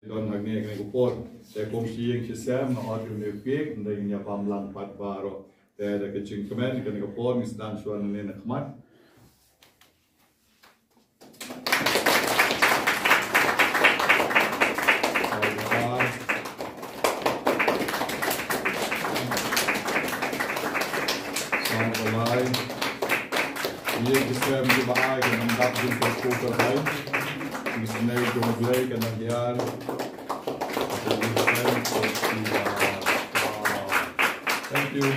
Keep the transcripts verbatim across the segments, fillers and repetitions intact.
Don hangne kane ka por. Te kum shi ïing shi sem nga ot ïa une u cake, ynda ngin ïa bam lang pat baroh. Te da ka jingkmen kane ka por ngin sdang shuwa nangne na khmat. Ïa ki sem kiba ai ka nang dap jingkyrkhu kyrhai. Ngi sngew jong U Blei ka nang hiar. Thank you.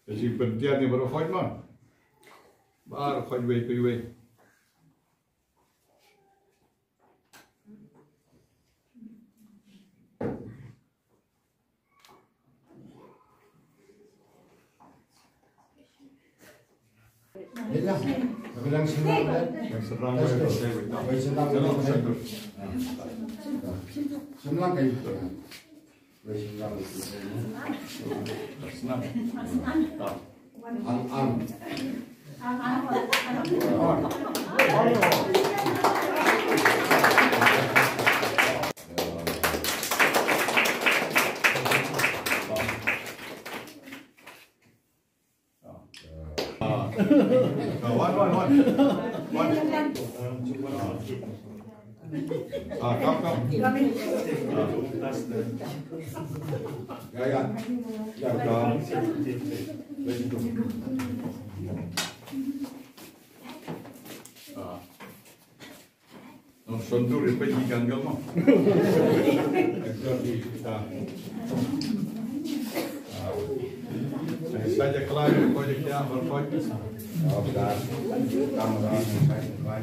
Ka jingpyntiar ni baroh khoit mo. Baroh khoit wei pa wei. Bilang, bilang sembilan, kan? Yang sedang. Wei, sedang. Sedang. Sembilan kayu. Wei, sembilan. Senang. Ang, ang. Ah, one, one, one. One. Ah, come, come. Ah. Yeah, yeah. Yeah, come. Let's go. Ah. No, son tu ri pe ji kan gam mo. Sa ja klai, ko ja kya, bar ko. Oh, dah. Tam dah, sa ja klai.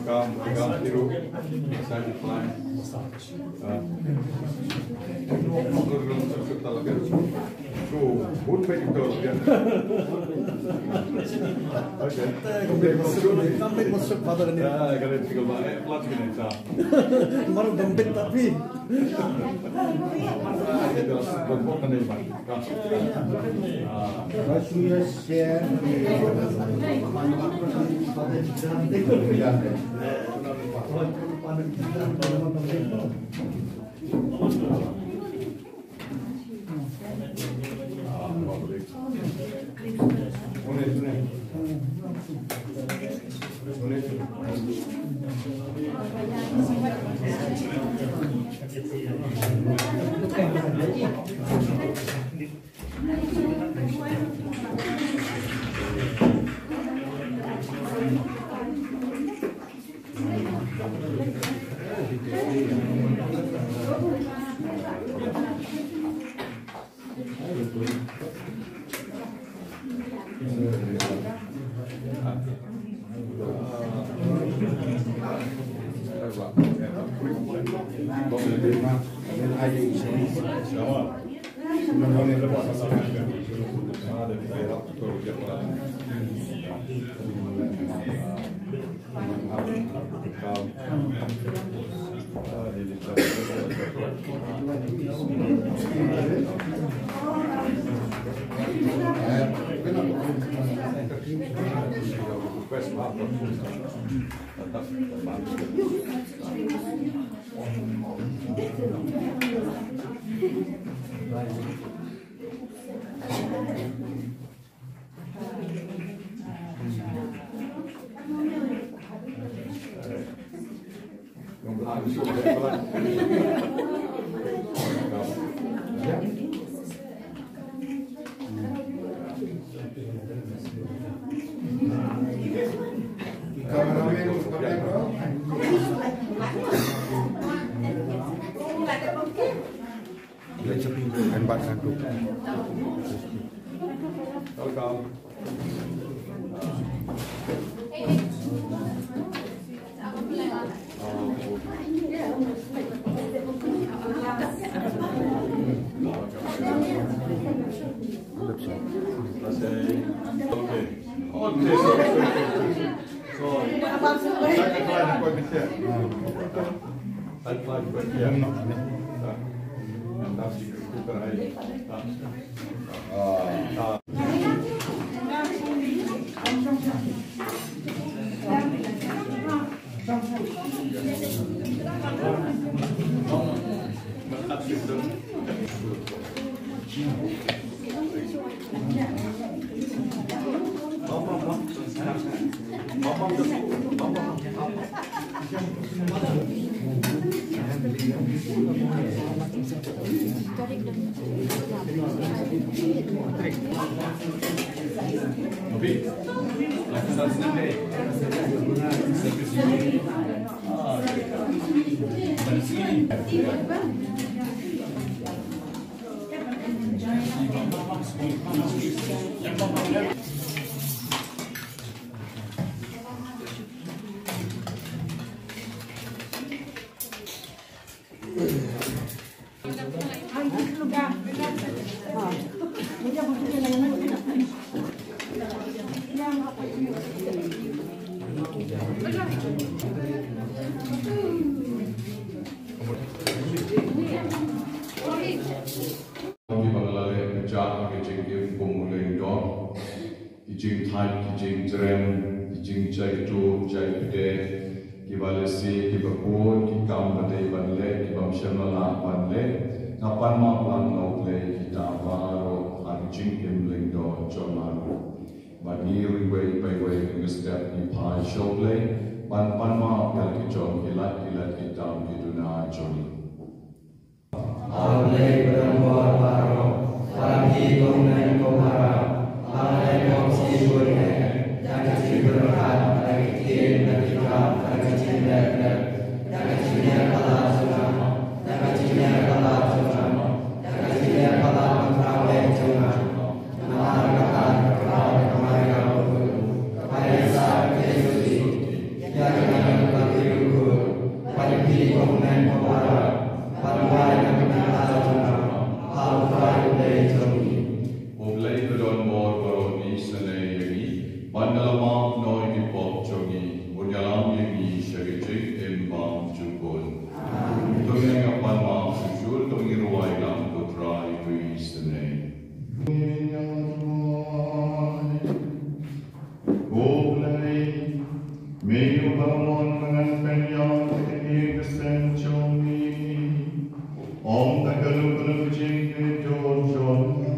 Kam, kam, tiru. Sa di plan. Ah. So, hun pe kita lagi. Okay. Complete masuk, complete masuk pada ni. Ah, kalau tiga baik, plat kena sa. Mar dompet tapi. Welcome. Ki bang la leh ka jaka ka jingim kum u lyngdoh, ki jingthait, ki jingjrem, ki jingjai tur jai pdeng, ki ba lehse, ki ba bun ki kam ba dei ban leh, ki bym shym la lah ban leh. Nga pan map lang na U Blei kita baroh ha ka jingim lyngdoh jong nga ruh. Bad ngi ruh iwei pa iwei ngi step ngi phai sha U Blei ban pan map ïa la ki jong ki lait ki lait ki tam ki duna jong ngi. A Blei ba don bor baroh, ba phi long neng ko para, ba neng ko shibun eh, da ka jingpyrkhat, da ka ktien, da ka jingkam, da ka jingleh, da ka jingïaid palat jong nga, da ka jingïaid palat jong nga, da ka jingïaid palat ba khraw eh jong nga. Namar kata ka khraw ka Maria u Kpa, ka pynïasoh ka Jisu, ïa ka nang ka U Blei ba don bor baroh isynei ïa ngi, bad na la map noh ïa ki pop jong ngi, un ïalam ïa ngi sha ka jingim bymjukut. To ngin ïa pan map shuh shuh, to ngin rwai lang, ko Trai, to isynei. Ko Blei, me u ba mon ba ngan pynïaid ïa kane ka seng jong me. Ym da ka lok ka lok ka jingkyrkhu jong nga,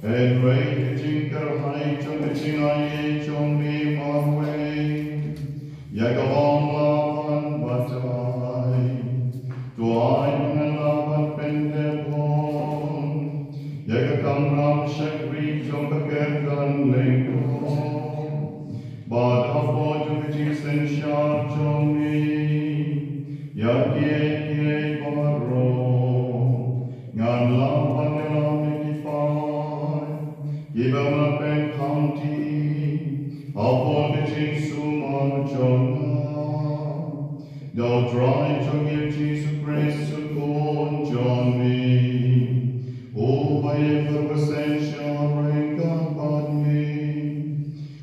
hynrei ka jingkyrhai jong ka jingai jong me marwei. Ïa kaba me la ban batai, to ai ba ngan lah ban pyndep ïa ka kamram shakri jong ka kyrdan lyngdoh. Bad hapoh jong ka jingsynshar jong me, ïa kiei kiei baroh ngan lah ban ïalam ïa ki paid kiba me la pynkhamti hapoh ka jingsumar jong nga. Da U Trai jong ngi U Jisu Khrist U Khun jong me, uba ïaroh bad synshar ryngkat bad me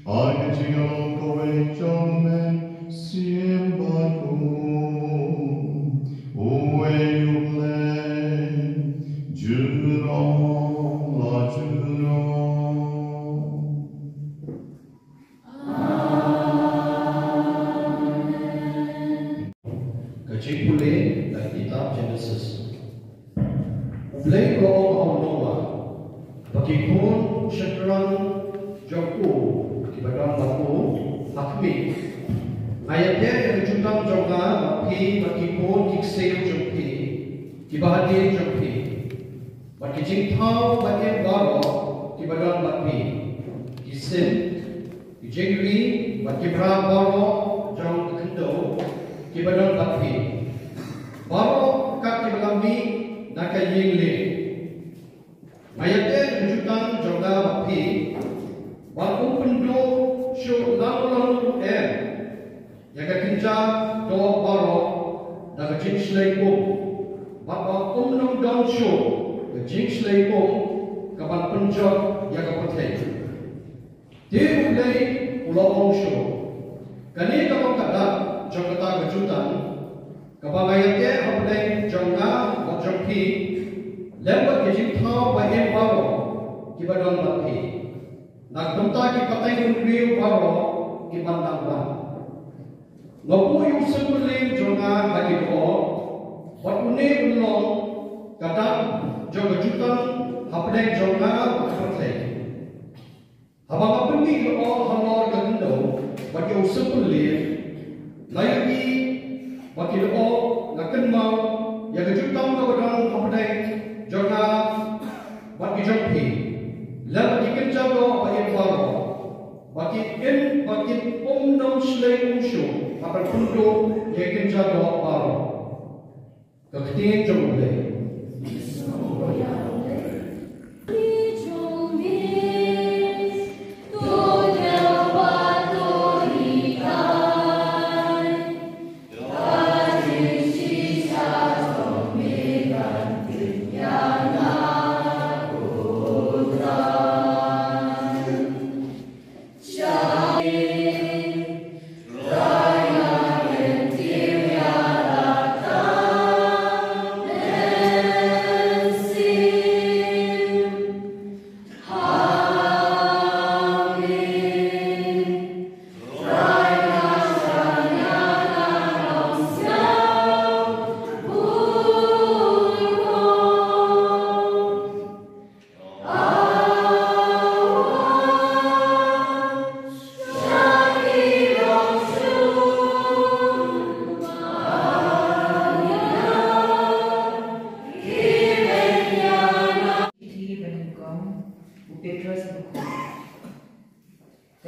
ha ka jingïaroh kawei jong me sien bad um, uwei U Blei, junom la junom. Ka jingpule na ka kitab Jenesis. U Blei u ong ha u Noah bad ki khun shynrang jong u kiba don bad u ha khmih, nga ïa pher ïa ka jutang jong nga bad phi bad ki khun ki ksiew jong phi kiba hadien jong phi, bad ki jingthaw ba im baroh kiba don bad phi, ki sim, ki jingri bad ki mrad baroh jong ka khyndew kiba don bad phi, baroh kat kiba la mih na ka ïing lieng. Em ïa ka kynja doh baroh da ka jingshlei um, bad ba um nang don shuh ka jingshlei um ka ban pynjot ïa ka pyrthei. Te U Blei u la ong shuh, kane ka long ka dak jong kata ka jutang kaba nga ïateh hapdeng jong nga bad jong phi, lem bad ki jingthaw ba im baroh kiba don bad phi, na ka bynta ki pateng bynriew baroh kiban nang wan. Nga buh ïa u symbolim jong nga ha ki doh, bad une un long ka dak jong ka jutang hapdeng jong nga bad ka pyrthei. Haba nga pynmih lyoh halor ka khyndew bad ïa u symbolim, nga ïohi ba ki lyoh, nga kynmaw ïa ka jutang kaba don hapdeng jong nga bad ki jong phi, lem bad ki kynja doh ba im baroh, ba ki im, ba kin ym nang shlei um shuh, haba pynduh ïa ki kynja doh baroh. Ka ktien jong U Blei.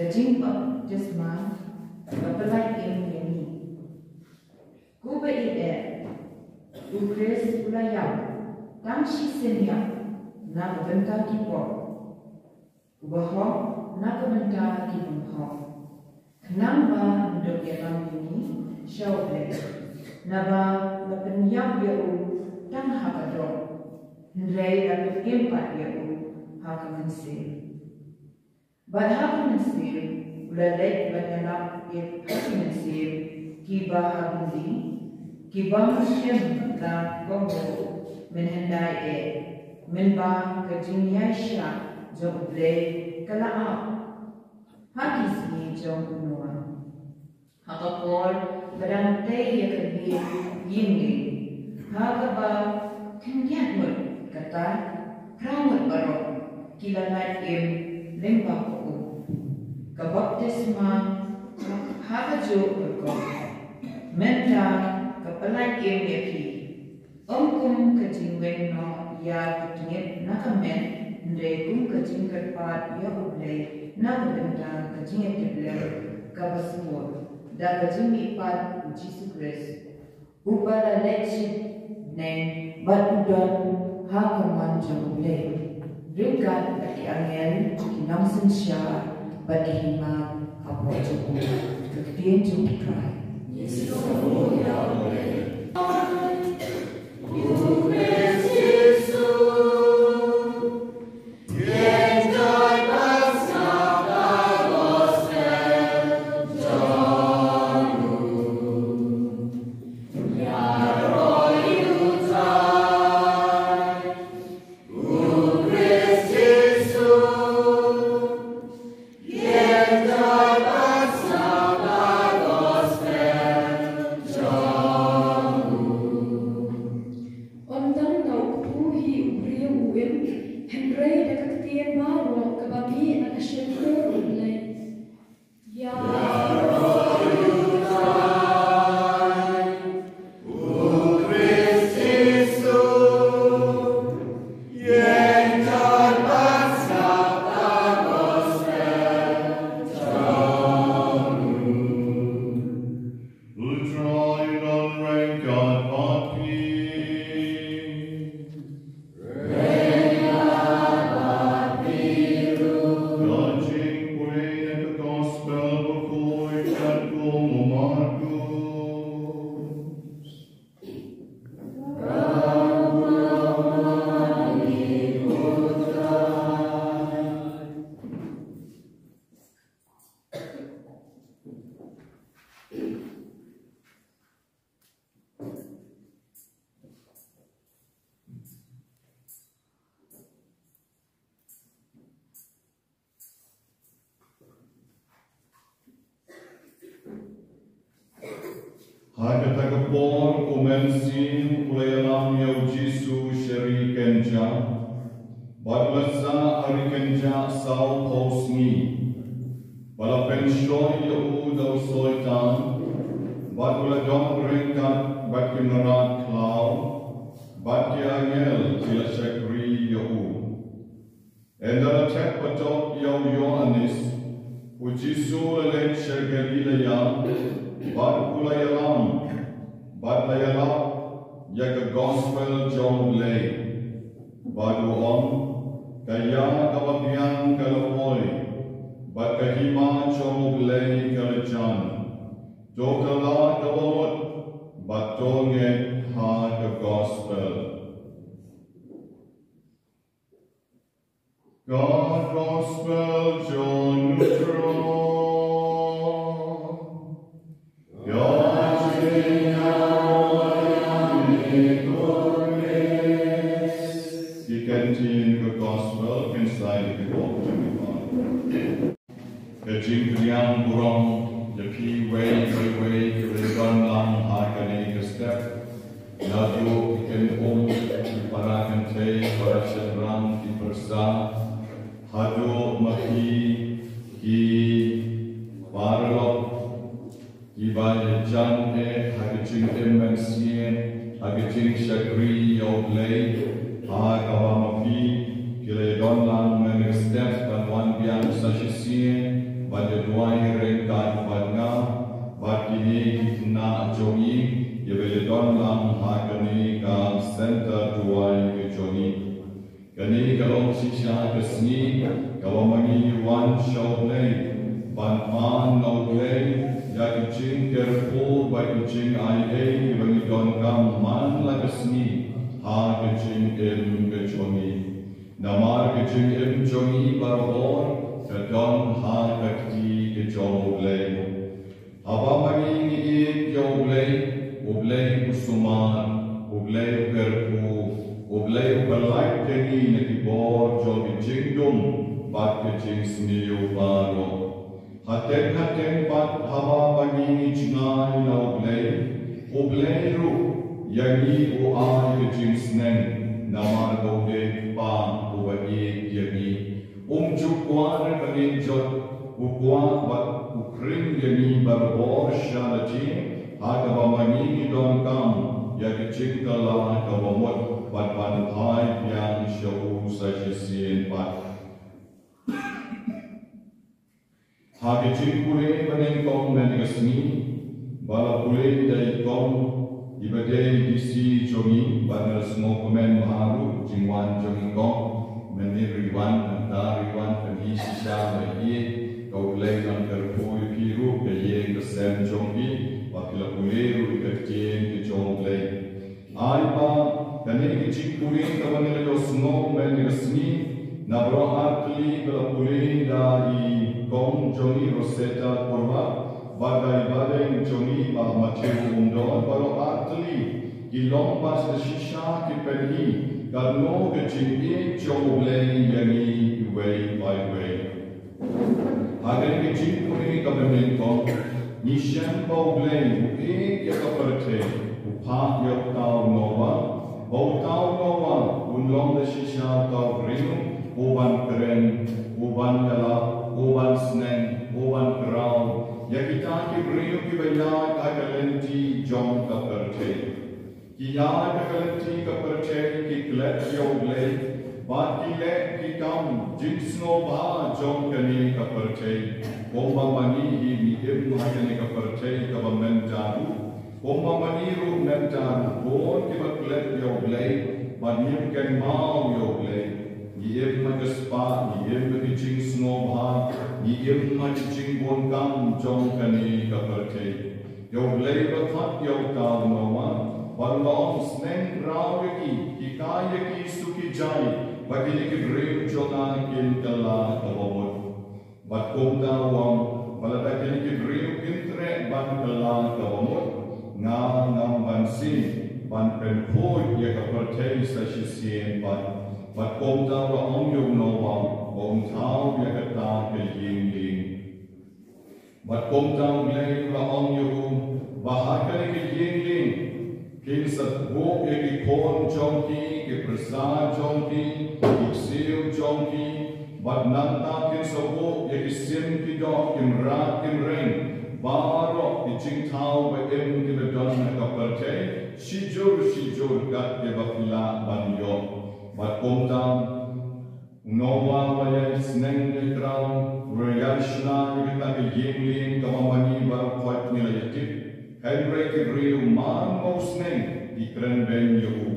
Ka jingbaptisma kaba pynlait im ïa ngi. Kumba i eh, U Khrist u la ïap tang shisien ïap na ka bynta ki pop, uba hok na ka bynta ki bym hok, khnang ba un dup ïalam ïa ngi sha U Blei. Naba la pynïap ïa u tang ha ka doh, hynrei la pynim pat ïa u ha ka mynsiem. Bad ha ka mynsiem u la leit ban ïalap ïa ki mynsiem kiba ha byndi, ki bym shym la kohnguh mynhyndai eh, mynba ka jingïaishah jong U Blei ka la ap ha ki sngi jong u Noah, ha ka por ba dang tei ïa ka ïing, ha kaba khyndiat ngut ka taid, phra ngut baroh ki la lait im lyngba ka um. Ka baptisma ha kajuh ka rukom mynta ka pynlait im ïa phi, ym kum ka jingweng noh ïa ka tnget na ka met, hynrei kum ka jingkyrpad ïa U Blei na ka bynta ka jingïatiplem kaba sngewbha da ka jingmihpat U Jisu Khrist, uba la leit sha bneng bad u don ha ka mon jong U Blei, ryngkat bad ki angel, ki nongsynshar bad ki hima hapoh jong u. Ka ktien jong U Trai. Ha kata ka por u mynsiem u la ïalam ïa u Jisu sha ri kynjah, bad u la sah ha ri kynjah sawphew sngi. Ba la pynshoi ïa u da u Soitan, bad u la don ryngkat bad ki mrad khlaw, bad ki angel ki la shakri ïa u. Ynda la thep patok ïa u Ïoannis, u Jisu u la leit sha Galilea, bad u la ïalam, bad la ïalap ïa ka gospel jong U Blei. Bad u ong, ka ïa kaba biang ka la poi, bad ka hima jong U Blei ka la jan. To kylla kaba mut, bad to ngeit ha ka gospel. Ka gospel jong U Trai. Ka jingïaroh ïa me ko Khrist. Ki ktien ka gospel kin sa ïa ka bor jong U Trai. Ka jingpdiang burom ïa phi uwei pa uwei kiba don lang ha kane ka step. Naduh ki kynhun, ki para kynthei, para shynrang, ki pyrsa, haduh ma phi ki paralok kiba ïajan eh ha ka jingim mynsiem, ha ka jingshakri ïa U Blei, ha kaba ma phi ki la ïadon lang mynne ka step ban wan biang sa shisien ban ïaduwai ryngkat bad nga bad kine ki khynnah jong ngi kiba ïadon lang ha kane ka center duwai ka jong ngi. Kane ka long shisha ka sngi kaba ma ngi wan sha U Blei ban pan na U Blei ïa ki jingkyrkhu bad ki jingai ei kiba ngi donkam man la ka sngi ha ka jingim ka jong ngi. Namar ka jingim jong ngi baroh ka don ha ka kti ka jong U Blei. Haba ma ngi ngi ïeit ïa U Blei, U Blei u sumar, U Blei u kyrkhu, U Blei u pyllait ïa ngi na ki bor jong ki jingdum bad ki jingsniew baroh. Hateng hateng pat haba ma ngi ngi jngai na U Blei, U Blei ruh ïa ngi u ai ka jingsneng, namar ba u dei Kpa uba ïeit ïa ngi. Um ju kwah ban ïeit jot, u kwah bad u khring ïa ngi barabor sha lade, ha kaba ma ngi ngi donkam ïa ka jingkylla kaba mut bad ban phai biang sha u sa shisien pat. Ha ka jingpule ba nyngkong mynne ka sngi, ba la pule da i kong iba dei i D C jong ngi, bad nga la sngewkmen bha ruh jingwan jong i kong. Mynne ruh i wan, mynta ruh i wan, pynhi shisha ba ïeit, ka U Blei un kyrkhu ïa phi ruh, ka ïing ka sem jong phi, ba phi la pule ruh ïa ka ktien ka jong U Blei. Ai ba kane ka jingpule kaba ngi la ïohsngew mynne ka sngi, na baroh ar tylli ba la pule da i kong jong ngi Rosetta Kurwa, bad da i bahdeng jong ngi Bah Matthew Umdon, baroh ar tylli ki long ba shisha ki pynhi katno ka jingïeit jong U Blei ïa ngi iwei pa iwei. Ha kane ka jingpule kaba nyngkong, ngi shem ba U Blei u ïeit ïa ka pyrthei, u phah ïa uta u Noah, ba uta u Noah un long da shisha uta u briew uban kren, uban ïalap, uban sneng, uban khraw ïa kita ki briew kiba ïaid ha ka lynti jong ka pyrthei. Ki ïaid ha ka lynti ka pyrthei ki klet ïa U Blei, bad ki leh ki kam jingsngewbha jong kane ka pyrthei. Kumba ma ngi hi ngi im ha kane ka pyrthei kaba mynta ruh, kumba ma ngi ruh mynta ruh bun kiba klet ïa U Blei, bad ngim kynmaw ïa U Blei. Ngi im ha ka spah, ngi im ha ki jingsngewbha, ngi im ha ki jingbun kam jong kane ka pyrthei. Ïa U Blei ba khot ïa uta u Noah, ba u la ong, sneng khraw ïa ki, hikai ïa ki suki jai, ba kine ki briew jong nga kin kylla kaba mut. Bad kumta u ong, ba lada kine ki briew kin treh ban kylla kaba mut, nga ngam ban sien ban pynkhuid ïa ka pyrthei sa shisien pat. Bad kumta u la ong ïa u Noah ba un thaw ïa kata ka ïing lieng. Bad kumta U Blei u la ong ïa u ba ha kane ka Kin sa buh ïa ki khun jong ki, ki pyrsa jong ki, ki ksiew jong ki, bad nangta kin sa buh ïa ki sim, ki doh, ki mrad, ki mreng, baroh ki jingthaw ba im kiba don ha ka pyrthei, shijur shijur kat kiba phi lah ban ïoh. Bad kumta u Noah u la ïai sneng ïai kraw, u la ïai shna ïa kata ka ïing lieng kaba ma ngi baroh khoit ngi la ïa tip. Hynrei ki briew man ba u sneng ki kren beiñ ïa u,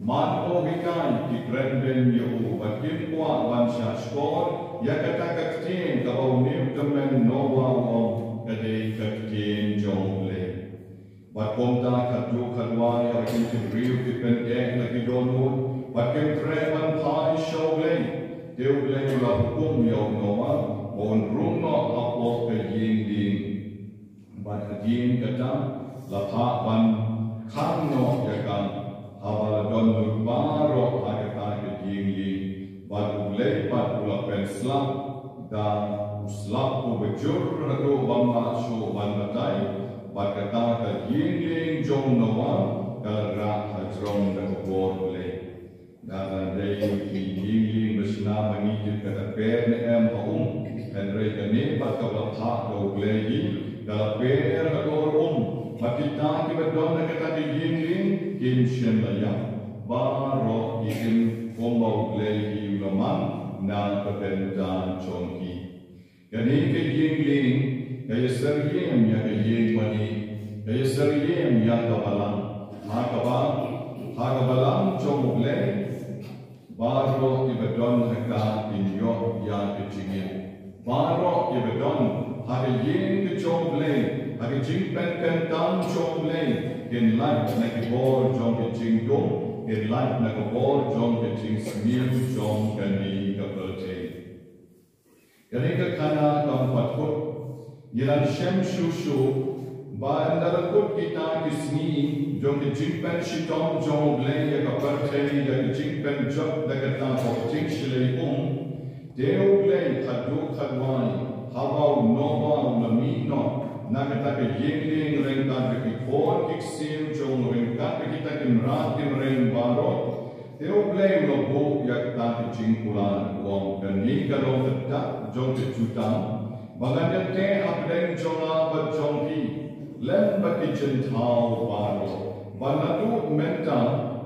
man ba u hikai ki kren beiñ ïa u, bad kim kwah ban shahshkor ïa kata ka ktien kaba une u tymmen Noah u ong ka dei ka ktien jong U Blei. Bad kumta khatduh khatwai ïa ki briew ki pyneh la ki dohnud, bad kim treh ban phai sha U Blei. Te U Blei u la hukum ïa u Noah ba un rung noh hapoh ka ïing lieng. Bad hadien kata la phah ban khang noh ïa ka, haba la don lut baroh ha kata ka ïing lieng. Bad U Blei pat u la pynslap da u slap uba jur haduh bym lah shuh ban batai. Bad kata ka ïing lieng jong u Noah ka la rah hajrong da ka bor U Blei. Nga dang dei ki ïing lieng ba shna ma ngi tip ka da per ne em ha um. Hynrei kane pat kaba phah da U Blei hi ka la per ha dor um. Bad kita kiba don ha kata ka ïing lieng kim shym la ïap. Baroh ki im kumba U Blei hi u la man na ka bynta jong ki. Kane ka ïing lieng ka ïasyriem ïa ka ïing mane, ka ïasyriem ïa ka balang. Ha kaba, ha ka balang jong U Blei, baroh kiba don ha ka kin ïoh ïa ka jingim. Baroh kiba don ha ka ïing ka jong U Blei, ha ka jingpynkyntang jong U Blei, kin lait na ki bor jong ka jingdum, kin lait na ka bor jong ka jingsniew jong kane ka pyrthei. Kane ka khana kam pat kut. Ngi dang shem shuh shuh ba ynda la kut kita ki sngi jong ka jingpynshitom jong U Blei ïa ka pyrthei, ïa ka jingpynjot da kata ka jingshlei um. Te U Blei khatduh khatwai haba u Noah u la mih noh na kata ka ïing lieng ryngkat bad ki khun ki ksiew jong u, ryngkat bad kita ki mrad ki mreng baroh. Te U Blei u la buh ïa kata ka jingkular, u ong, kane ka long ka dak jong ka jutang ba ngan ïateh hapdeng jong nga bad jong phi lem bad ki jingthaw baroh, ba naduh mynta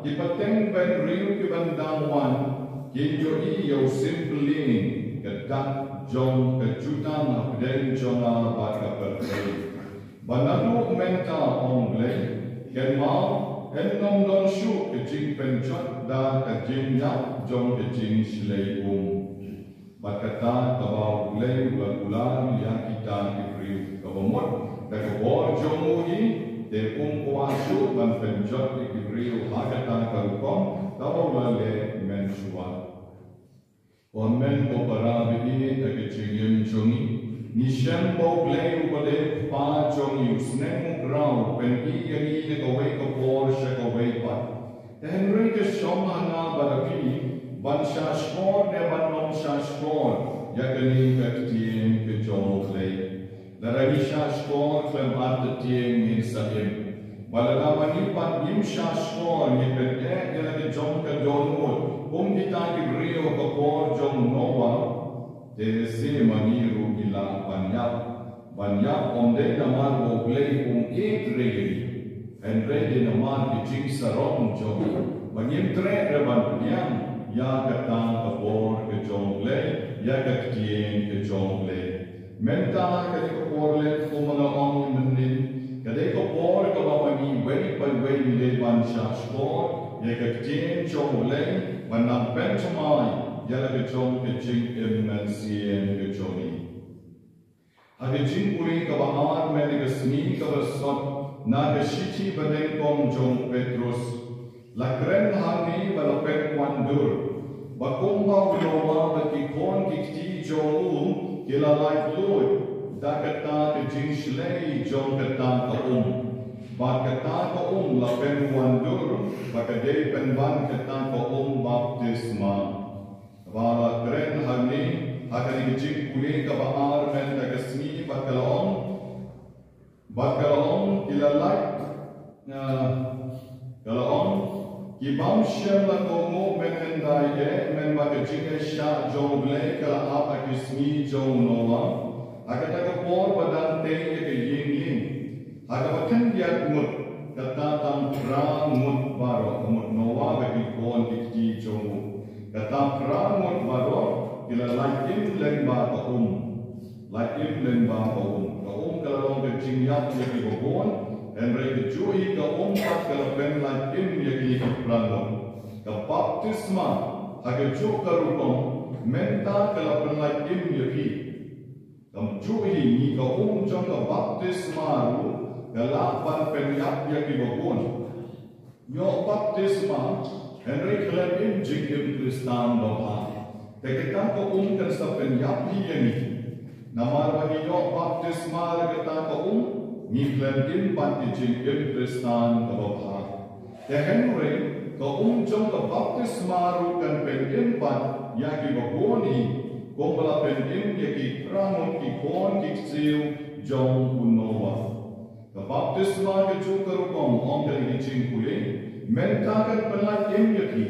ki pateng bynriew ki ban dang wan kin ïohi ïa u sim pyllieng, ka dak jong ka jutang hapdeng jong nga bad ka pyrthei. Ba naduh mynta, ong Blei, kynmaw, yn ym don shuh ka jingpynjot da ka jingïap jong ka jingshlei um. Bad kata kaba U Blei u la kular ïa kita ki briew, kaba mut da ka bor jong u hi te um kwah shuh ban pynjot ïa ki briew ha kata ka rukom kaba u la leh mynshuwa. Ko hynmen ko para ba ïeit, ha ka jingim jong ngi ngi shem ba U Blei uba dei u Kpa jong ngi u sneng u khraw ban pyni ïa ngi na kawei ka por sha kawei pat. Te hynrei ka shong ha nga bad ha phi ban shahshkor ne ban ym shahshkor ïa kane ka ktien ka jong U Blei. Lada ngi shahshkor khlem artatien ngin sa im. Bad lada ma ngi pat ngim shahshkor, ngi pyneh ïa la ka jong ka dohnud kum kita ki briew ha ka por jong u Noah, te shi ma ngi ruh ngi lah ban ïap. Ban ïap ym dei namar ba U Blei um ïeit re ïa ngi, hynrei dei namar ka jingsarong jong u ba ngim treh re ban pdiang ïa kata ka bor ka jong U Blei, ïa ka ktien ka jong U Blei. Mynta ha kane ka por leh, kumba nga ong mynnin, ka dei ka por kaba ma ngi wei pa wei ngi dei ban shahshkor ïa ka ktien jong U Blei, ban nang pynthymmai ïa la ka jong ka jingim mynsiem ka jong ngi. Ha ka jingpule kaba ar mynta ka sngi kaba sot na ka shithi banyngkong jong u Petros, la kren hangne ba la pynwandur, ba kumba u Noah bad ki khun ki kti jong u ki la lait luid da kata ka jingshlei jong kata ka um. Bad kata ka um la pynwandur ba ka dei pynban kata ka um baptisma. Ba la kren hangne ha kane ka jingpule kaba ar mynta ka sngi, bad ka la ong, bad ka la ong, ki la lait, ah, Ka la ong, ki bym shym la kohnguh mynhyndai eh, mynba ka jingeh shah jong U Blei ka la ap ha ki sngi jong u Noah, ha kata ka por ba dang tei ïa ka ïing lieng, ha kaba khyndiat ngut, kata tang phra ngut baroh, ka mut Noah bad ki khun ki kti jong u, kata phra ngut baroh ki la lait im lyngba ka um. Lait im lyngba ka um. Ka um ka la long ka jingïap ïa kiba bun, hynrei kajuh hi ka um pat ka la pynlait im ïa kine ki phra ngut. Ka baptisma ha kajuh ka rukom mynta ka la pynlait im ïa phi. Kajuh hi ngi, ka um jong ka baptisma ruh ka lah ban pynïap ïa kiba bun. Ïoh baptisma hynrei khlem im jingim Khristan babha. Te kata ka um kan sa pynïap hi ïa ngi. Namar ba ngi ïoh baptisma da kata ka um, ngi khlem im pat ki jingim Khristan kaba bha. Te hynrei ka um jong ka baptisma ruh kan pynim pat ïa kiba bun hi, kumba la pynim ïa ki phra ngut ki khun ki ksiew jong u Noah. Ka baptisma kajuh ka rukom, ong ka la ki jingpule, mynta kan pynlait im ïa ki.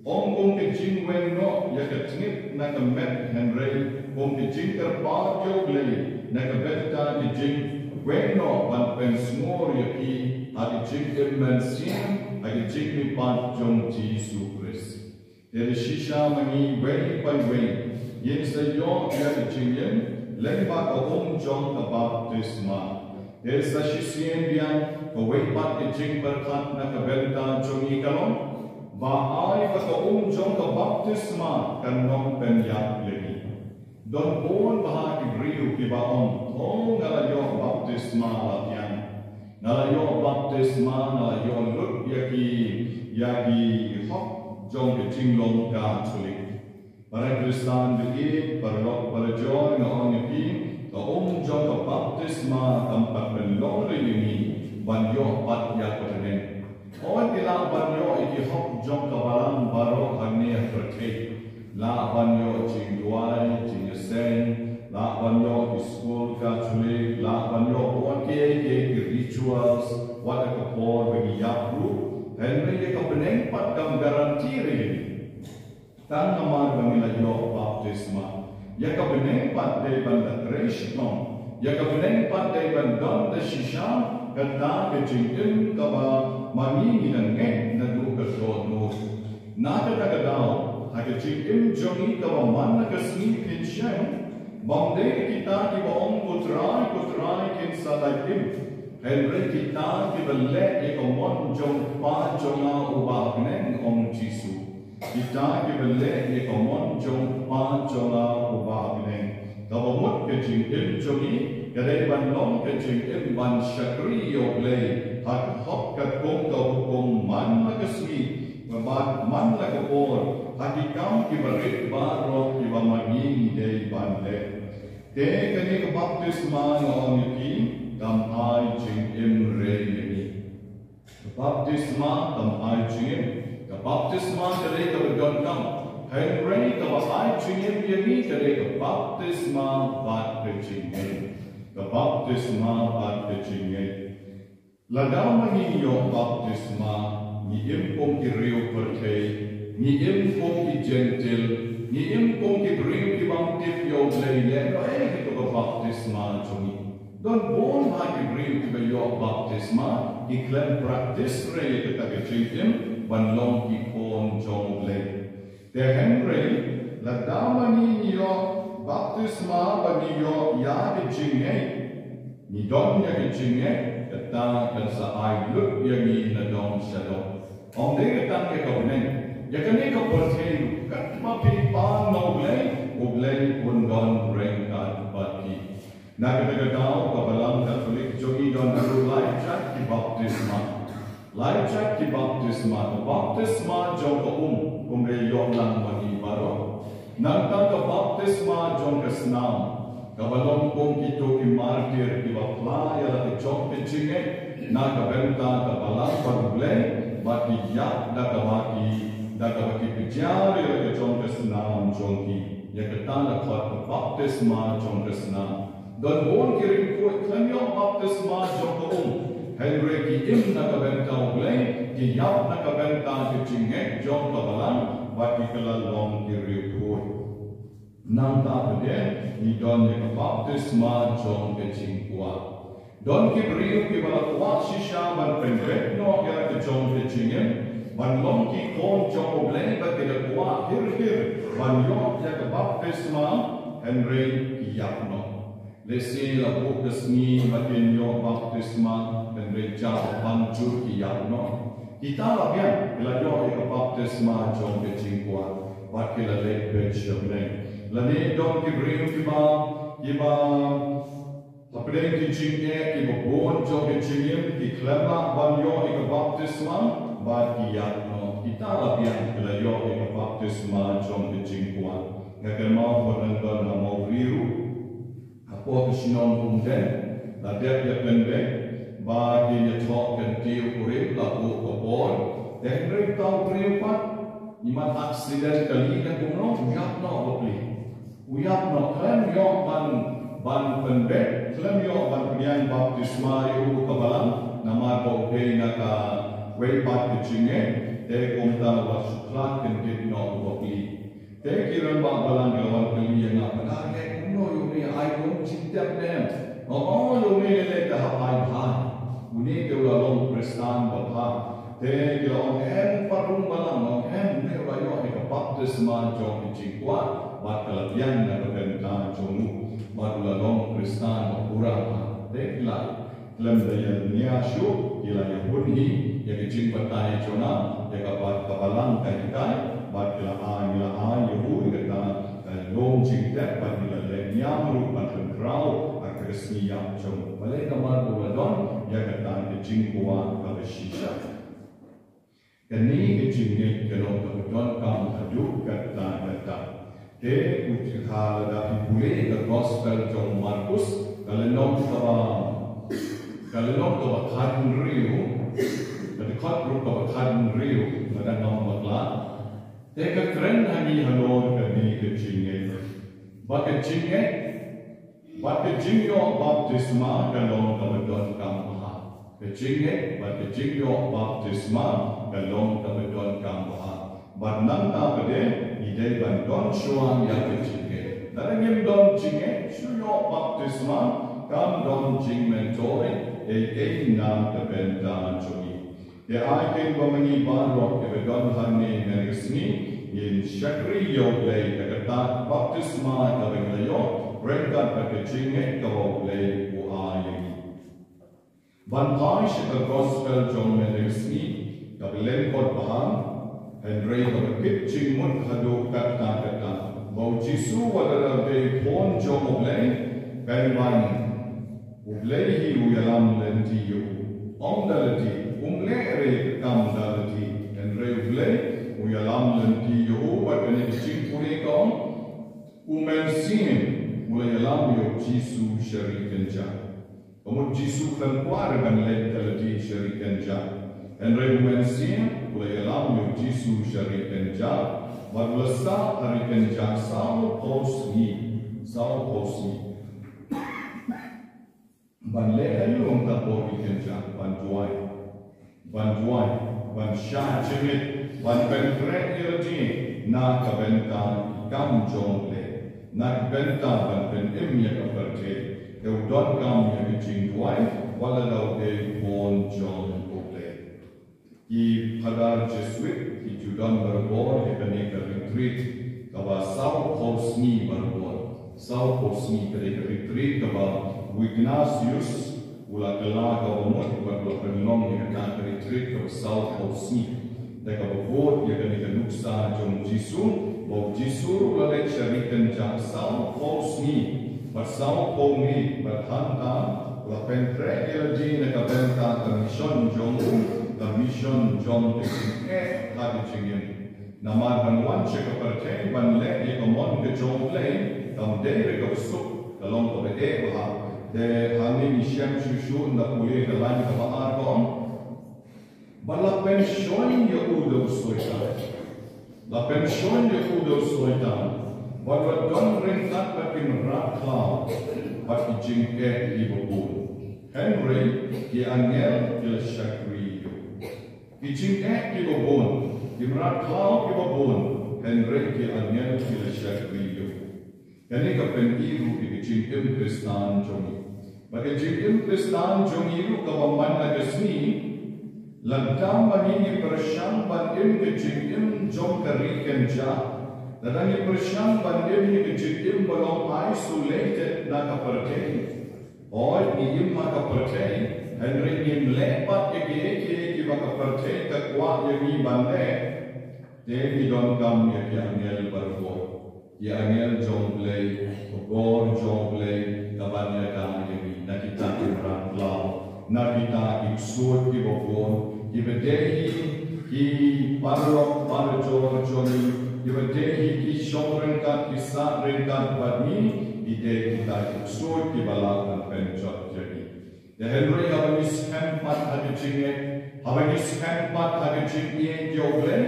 Ong kum ka jingweng noh ïa ka tngit na ka met, hynrei kum ka jingkyrpad ïa U Blei na ka bynta ka jingweng noh ban pynsngur ïa ki ha ka jingim mynsiem ha ka jingmihpat jong Jisu Khrist. Te da shisha ma ngi iwei pa iwei ngin sa ïoh ïa ka jingim lyngba ka um jong ka baptisma. Te sa shisien biang kawei pat ka jingpyrkhat na ka bynta jong ngi ka long, ba ai ba ka um jong ka baptisma kan ym pynïap ïa ngi. Don bun bha ki briew kiba ong, oh, nga la ïoh baptisma la biang. Nga la ïoh baptisma, nga la ïoh lut ïa ki, ïa ki hok jong ka jinglong Katholik. Para Khristan baieit, paralok parajor, nga ong ïa phi, ka um jong ka baptisma kam pat pynlong re ïa ngi ban ïoh pat ïa ka bneng. Hooid, ngi lah ban ïoh ïa ki hok jong ka balang baroh hangne ha pyrthei. Lah ban ïoh jingduwai jingïaseng, lah ban ïoh ki skul Katholik, lah ban ïoh wat kiei kiei ki rituals, wat ha ka por ba ngi ïap ruh. Hynrei ïa ka bneng pat kam guarantee re ïa ngi. Tang namar ba ngi la ïoh baptisma, ïa ka bneng pat dei ban da trei shitom. Ïa ka bneng pat dei ban don da shisha kata ka jingim kaba ma ngi ngi dang ngeit naduh ka dohnud. Na kata ka daw, ha ka jingim jong ngi kaba man la ka sngi pynshai, bym dei kita kiba ong, Ko Trai, Ko Trai, kin sa lait im, hynrei kita kiba leh ïa ka mon jong Kpa jong nga uba ha bneng, ong Jisu. Kita kiba leh ïa ka mon jong Kpa jong nga uba ha bneng. Kaba mut ka jingim jong ngi ka dei ban long ka jingim ban shakri ïa U Blei ha ka hok katkum ka hukum man la ka sngi, bad man la ka por, ha ki kam kiba rit baroh kiba ma ngi ngi dei ban leh. Te kane ka baptisma, nga ong ïa phi, kam ai jingim re ïa ngi. Ka baptisma kam ai jingim. Ka baptisma ka dei kaba donkam. Hynrei kaba ai jingim ïa ngi ka dei ka baptisma bad ka jingngeit. Ka baptisma bad ka jingngeit. Lada ma ngi ïoh baptisma, ngi im kum ki riew pyrthei, ngi im kum ki Jentil, ngi im kum ki briew ki bym tip ïa U Blei, lehnohei kato ka baptisma jong ngi. Don bun bha ki briew kiba ïoh baptisma, ki khlem practice re ïa kata ka jingim ban long ki khun jong U Blei. Te hynrei lada ma ngi ïoh baptisma bad ngi ïoh ïa ka jingngeit, ngi don ïa ka jingngeit, kata kan sa ai lut ïa ngi na dong sha dong. Ym dei tang ïa ka bneng, ïa kane ka pyrthei ruh, katba phi pan na U Blei, U Blei un don ryngkat bad phi. Na kata ka daw ka Balang Katholik jong ngi don haduh lai jait ki baptisma. Lai jait ki baptisma, ka baptisma jong ka um, kumba ïoh lang ma ngi baroh. Nangta ka baptisma jong ka snam, kaba long kum kito ki martir kiba phla ïa la ka jong ka jingngeit na ka bynta ka Balang bad U Blei, bad ki ïap da kaba ki, da kaba ki pynjah ïa la ka jong ka snam jong ki. Ïa kata la khot ka baptisma jong ka snam. Don bun ki riewkhuid khlem ïoh baptisma jong ka um, Hynrei ki im na ka bynta U Blei, ki ïap na ka bynta ka jingngeit jong ka balang, bad ki kylla long ki riewkhuid. Nangta pat de ngi don ïa ka baptisma jong ka jingkwah. Don ki briew kiba la kwah shisha ban pynbeit noh ïa la ka jong ka jingim, ban long ki khun jong U Blei, bad ki da kwah hir hir ban ïoh ïa ka baptisma, hynrei ki ïap noh. Lehse la buh ka sngi ba kin ïoh baptisma, hynrei jia ban jur ki ïap noh. Kita la biang, ki la ïoh ïa ka baptisma jong ka jingkwah, bad ki la leit beit sha bneng. Lane don ki briew kiba, kiba hapdeng ki jingeh kiba bun jong ka jingim, ki khlem lah ban ïoh ïa ka baptisma, bad ki ïap noh. Kita la biang, ki la ïoh ïa ka baptisma jong ka jingkwah. Nga kynmaw ba nang don ha Mawbri ruh, hapoh ka shnong Umden, la dep ïa pynbeit ba kin ïathoh kyntiew kurim, la buh ka por. Te hynrei uta u briew pat, imat accident kali ne kumno, u ïap noh bapli. U ïap noh, khlem ïoh ban, ban pynbeit, khlem ïoh ban pdiang baptisma ïa u ka balang, namar ba u dei na kawei pat ka jingngeit. Te kumta la shu khlad kyndit noh u bapli. Te ki rangbah balang ki la wan kylli ïa nga, ba nga ngeit kumno ïa une, ai lum jingtep ne em? Nga ong ïa une lei lei te hap ai bha. Une te u la long Khristan babha. Te ki la ong em, pat rung balang, ong em, une u la ïoh ïa ka baptisma jong ka jingkwah, bad ka la biang na ka bynta jong u, bad u la long Khristan ba pura bha. Te ki la Khlem da ïa nia shuh, ki la ïa hun hi ïa ka jingbatai jong nga, ïa kaba ka balang ka hikai, bad ki la ai, ngi la ai ïa u ïa kata ka lum jingtep, bad ngi la leh niam ruh ban pynkhraw ha ka sngi ïap jong u. Balei? Namar u la don ïa kata ka jingkwah kaba shisha. Kane ka jingngeit ka long kaba donkam haduh katta katta. Te u, ha lada phi pule ka gospel jong u Markus, ka lynnong kaba, ka lynnong kaba khathynriew, ka dkhot ruh kaba khathynriew, lada ngam bakla. Te ka kren ha ngi halor kane ka jingngeit. Ba ka jingngeit Bad ka jingïoh baptisma ka long kaba donkam bha. Ka jingngeit bad ka jingïoh baptisma ka long kaba donkam bha. Bad nangta pat de ngi dei ban don shuwa ïa ka jingngeit. Lada ngim don jingngeit, shu ïoh baptisma kam don jingmyntoi ei ei na ka bynta jong ngi. Te ai kin ba ma ngi baroh kiba don hangne mynne ka sngi, ngin shakri ïa U Blei da kata ka baptisma kaba ngi la ïoh ryngkat bad ka jingngeit kaba U Blei u ai ïa ngi. Ban phai sha ka gospel jong mynne ka sngi, kaba lyngkot bha, hynrei kaba kit jingmut haduh katta katta. Ba U Jisu wat la dei u khun jong U Blei, pynban U Blei hi u ïalam lynti ïa u. Ym da lade, um leh re ka kam da lade. Hynrei U Blei u ïalam lynti ïa u, bad kane ka jingpule ka ong, U Mynsiem u la ïalam ïa U Jisu sha ri kynjah. Ka mut Jisu khlem kwah re ban leit da lade sha ri kynjah. Hynrei U Mynsiem u la ïalam ïa U Jisu sha ri kynjah, bad u la sah ha ri kynjah saw phew sngi, saw phew sngi. Ban leh aïu hangta hapoh ri kynjah? Ban duwai. Ban duwai. Ban shah jingmut. Ban pynkhreh ïa lade na ka bynta ka kam jong U Blei. Na ka bynta ban pynim ïa ka pyrthei. Te u donkam ïa ka jingduwai, wat la u dei u khun jong U Blei. Ki Phadar Jesuit ki ju don barabor ïa kane ka retreat kaba saw phew sngi barabor. Saw phew sngi ka dei ka retreat kaba u Ignatius u la kylla kaba mut bad u la pynlong ïa kata ka retreat kaba saw phew sngi. Da kaba bud ïa kane ka nuksa jong U Jisu, ba U Jisu ruh u la leit sha ri kynjah saw phew sngi bad saw phew miet, bad hangta u la pynkhreh ïa lade na ka bynta ka mission jong u, ka mission jong ka jingeh ha ka jingim. Namar ban wan sha ka pyrthei ban leh ïa ka mon ka jong U Blei kam dei re kaba suk, ka long kaba eh bha. Te hangne ngi shem shuh shuh, ynda pule ka lain kaba ar ka ong, bad la pynshoi ïa u da u Soitan. La pynshoi ïa u da u Soitan. Bad la don ryngkat bad ki mrad khlaw bad ki jingeh kiba bun. Hynrei ki angel ki la shakri ïa u. Ki jingeh kiba bun, ki mrad khlaw kiba bun, hynrei ki angel ki la shakri ïa u. Kane ka pyni ruh ïa ka jingim Khristan jong ngi. Ba ka jingim Khristan jong ngi ruh kaba man la ka sngi, lada ma ngi ngi pyrshang ban im ka jingim jong ka ri kynja, lada ngi pyrshang ban im ïa ka jingim ba long isolated na ka pyrthei. Hooid, ngi im ha ka pyrthei, hynrei ngim leh pat ïa kiei kiei kiba ka pyrthei ka kwah ïa ngi ban leh. Te ngi donkam ïa ki angel barabor. Ki angel jong U Blei, ka bor jong U Blei, ka ban ïada ïa ngi na kita ki mrad khlaw, na kita ki ksuid kiba bun, kiba dei hi ki paralok parajor jong ngi, kiba dei hi ki shong ryngkat, ki sah ryngkat bad ngi, ki dei kita ki ksuid kiba lah ban pynjot ïa ngi. Te hynrei haba ngi skhem pat ha ka jingngeit, haba ngi skhem pat ha ka jingïeit ïa U Blei,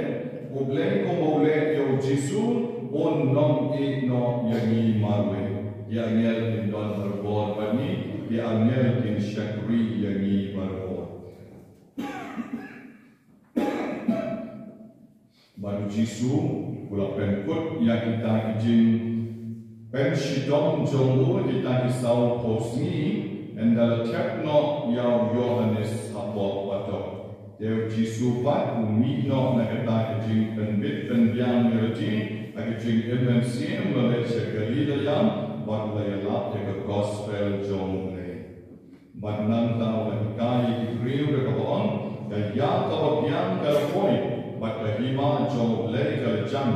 U Blei kumba u leh ïa u Jisu, un ym ïehnoh ïa ngi marwei. Ki angel kin don barabor bad ngi, ki angel kin shakri ïa ngi barabor. Bad u Jisu u la pynkut ïa kita ki jingpynshitom jong u, kita ki saw phew sngi, ynda la thep noh ïa u Ïohannes ha pop patok. Te u Jisu pat u mih noh na kata ka jingpynbit pynbiang ïa lade ha ka jingim mynsiem, la leit sha Galilaia bad la ïalap ïa ka gospel jong U Blei. Bad nangta u la hikai ïa ki briew da kaba ong, ka ïa kaba biang ka la poi, bad ka hima jong U Blei ka la jan,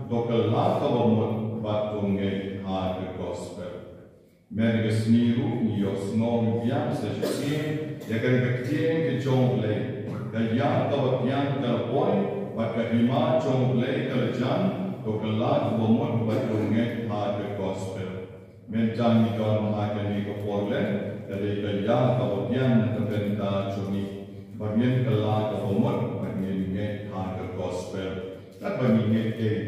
to kylla kaba mut bad to ngeit ha ka gospel. Mynta ka sngi ruh ngi ïohsngew biang sa shisien ïa kane ka ktien ka jong U Blei, ka ïa kaba biang ka la poi, bad ka hima jong U Blei ka la jan, to kylla kaba mut bad to ngeit ha ka gospel. Mynta ngi don ha kane ka por leh, ka dei ka ïa kaba biang na ka bynta jong ngi. Ba ngin kylla kaba mut, ba ngin ngeit ha ka gospel. Katba ngi ngeit ei,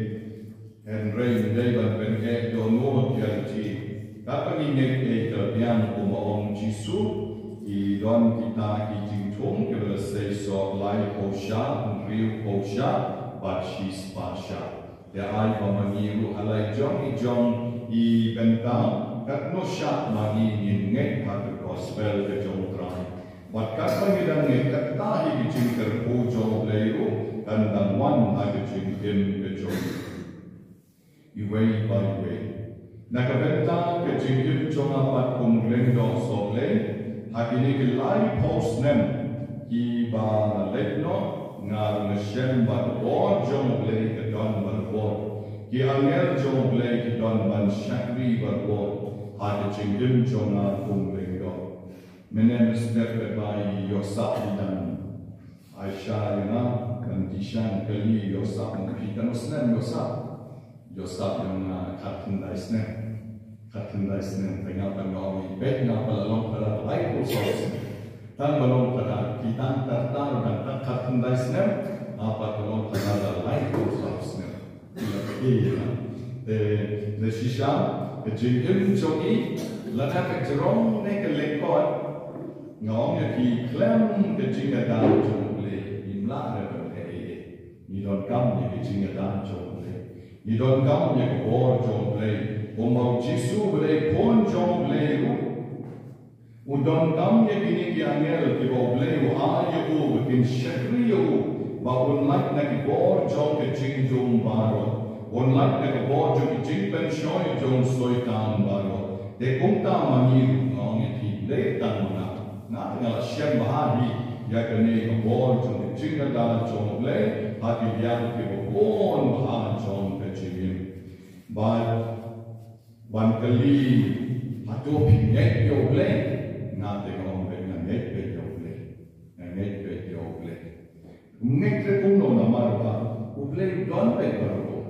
hynrei ym dei ban pyneh ïa uno ïa uno. Katba ngi ngeit ei ka biang kumba ong Jisu, ki don kita ki jingthung kiba la sei soh lai phew shah, hynriew phew shah, bad shispah shah. Te ai ba ma ngi ruh ha la i jong i jong i bynta, katno shah ma ngi ngin ngeit ha ka gospel ka jong U Trai. Bad katba ngi dang ngeit, kata hi ka jingkyrkhu jong U Blei ruh kan dang wan ha ka jingim ka jong ngi. Iwei pa iwei. Na ka bynta ka jingim jong nga pat kum u lyngdoh sohblei, ha kine ki lai phew snem kiba la leit noh, nga ruh nga shem ba ka bor jong U Blei ka don barabor. Ki angel jong U Blei ki don ban shakri barabor ha ka jingim jong nga kum u lyngdoh. Mynne mynstep katba i ïohsngew i dang ai sha ïa nga ban dih sha kali, ïohsngew ma phi katno snem ïohsngew. Ïohsngew ïa nga khatkhyndai snem. Khatkhyndai snem, te nga pat nga ong, bad nga pat la long phadar laiphew saw snem. Tang ba long phadar, ki tang tar tar dang khatkhyndai snem, nga pat la long phadar laiphew saw snem. Te, te shisha, ka jingim jong i, lada ka jrong ne ka lyngkot, nga ong ïa phi khlem ka jingïada jong U Blei, ngim lah re ban leh ei ei. Ngi donkam ïa ka jingïada jong U Blei. Ngi donkam ïa ka bor jong U Blei. Kumba u Jisu ba dei khun jong U Blei ruh, u donkam ïa kine ki angel kiba U Blei u ai ïa u ba kin shakri ïa u, ba un lait na ki bor jong ka jingdum baroh, un lait na ka bor jong ka jingpynshoi jong u Soitan baroh. Te kumta ma ngi ruh, nga ong ïa phi, leit tang ma nga. Nga te nga la shem bha hi ïa kane ka bor jong ka jingïada jong U Blei ha ki liang kiba bun bha jong ka jingim. Bad ban kylli, hato phi ngeit ïa U Blei? Nga te nga ong beit, nga ngeit beit ïa U Blei. Nga ngeit beit ïa U Blei. Ngeit re kumno namar ba U Blei u don beit barabor.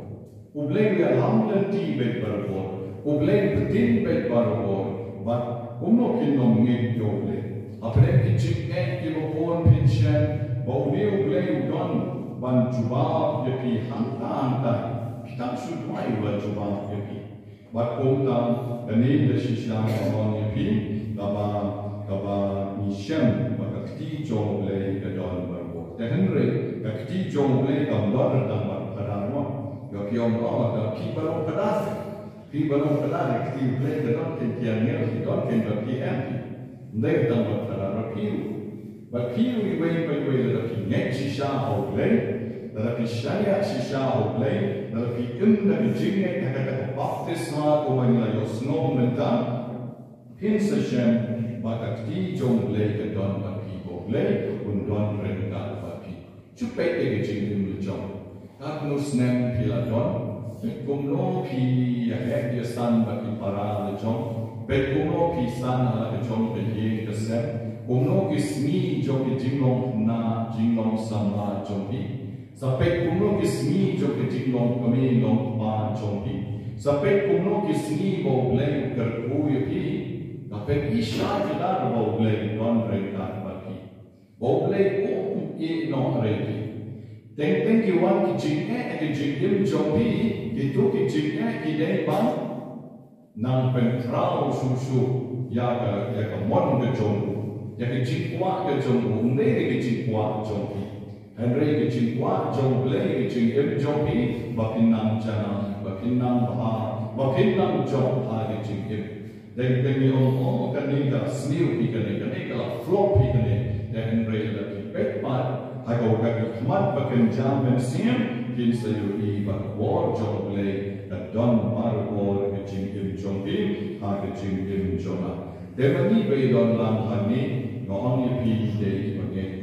U Blei u ïalam lynti beit barabor. U Blei u btin beit barabor. Bad kumno kin ym ngeit ïa U Blei? Hapdeng ki jingeh kiba bun phin shem, ba une U Blei u don ban jubab ïa phi hangta hangta. Phi tang shu duwai u la jubab ïa phi. Bad kumta, kane da shisha nga ong ïa phi, kaba, kaba Ngi shem ba ka kti jong U Blei ka don barabor. Te hynrei ka kti jong U Blei kam don tang bad ka dang mo. Ïa ki ong, oh, da phi ba long ka dang. Phi ba long ka dang, ka kti U Blei ka don ken ki angel, ki don ken ba phi em. Ndei tang bad ka dang ba phi. Ba phi ruh iwei pa iwei lada phi ngeit shisha ha U Blei, lada phi shaniah shisha ha U Blei, lada phi im da ka jingngeit ha kata ka baptisma kumba ngi la ïohsngew mynta. Phin sa shem ba ka kti jong U Blei ka don bad phi, ba U Blei un don ryngkat bad phi. Shu peit ïa ka jingim la jong. Katno snem phi la don, peit kumno phi ïahet ïasan bad ki para la jong. Peit kumno phi san ha la ka jong ka ïing ka sem. Kumno ki sngi jong ki jinglong khynnah jinglong samla jong phi. Sa peit kumno ki sngi jong ki jinglong kmie long kpa jong phi. Sa peit kumno ki sngi ba U Blei u kyrkhu ïa phi. Sa peit i sha ki lar ba U Blei u don ryngkat bad phi. Ba U Blei um ïehnoh ïa phi. Teng teng ki wan ki jingeh ha ki jingim jong phi, kito ki jingeh ki dei ban nang pynkhraw shuh shuh ïa ka, ïa ka mon ka jong u, ïa ka jingkwah ka jong u, ym dei ïa ka jingkwah jong phi. Hynrei ka jingkwah jong U Blei ka jingim jong phi, ba phin nang janai, ba phin nang bha, ba phin nang jop ha ka jingim. Dei, dei ngi ong, oh, kane ka sniew hi kane, kane ka la flop hi kane. Te hynrei lada phi peit pat ha ka, ka khmat ba kynja mynsiem, phin sa ïohi ba ka bor jong U Blei ka don barabor ha ka jingim jong phi, ha ka jingim jong nga. Te ma ngi ba ïadon lang hangne, nga ong ïa phi, dei kiba ngeit.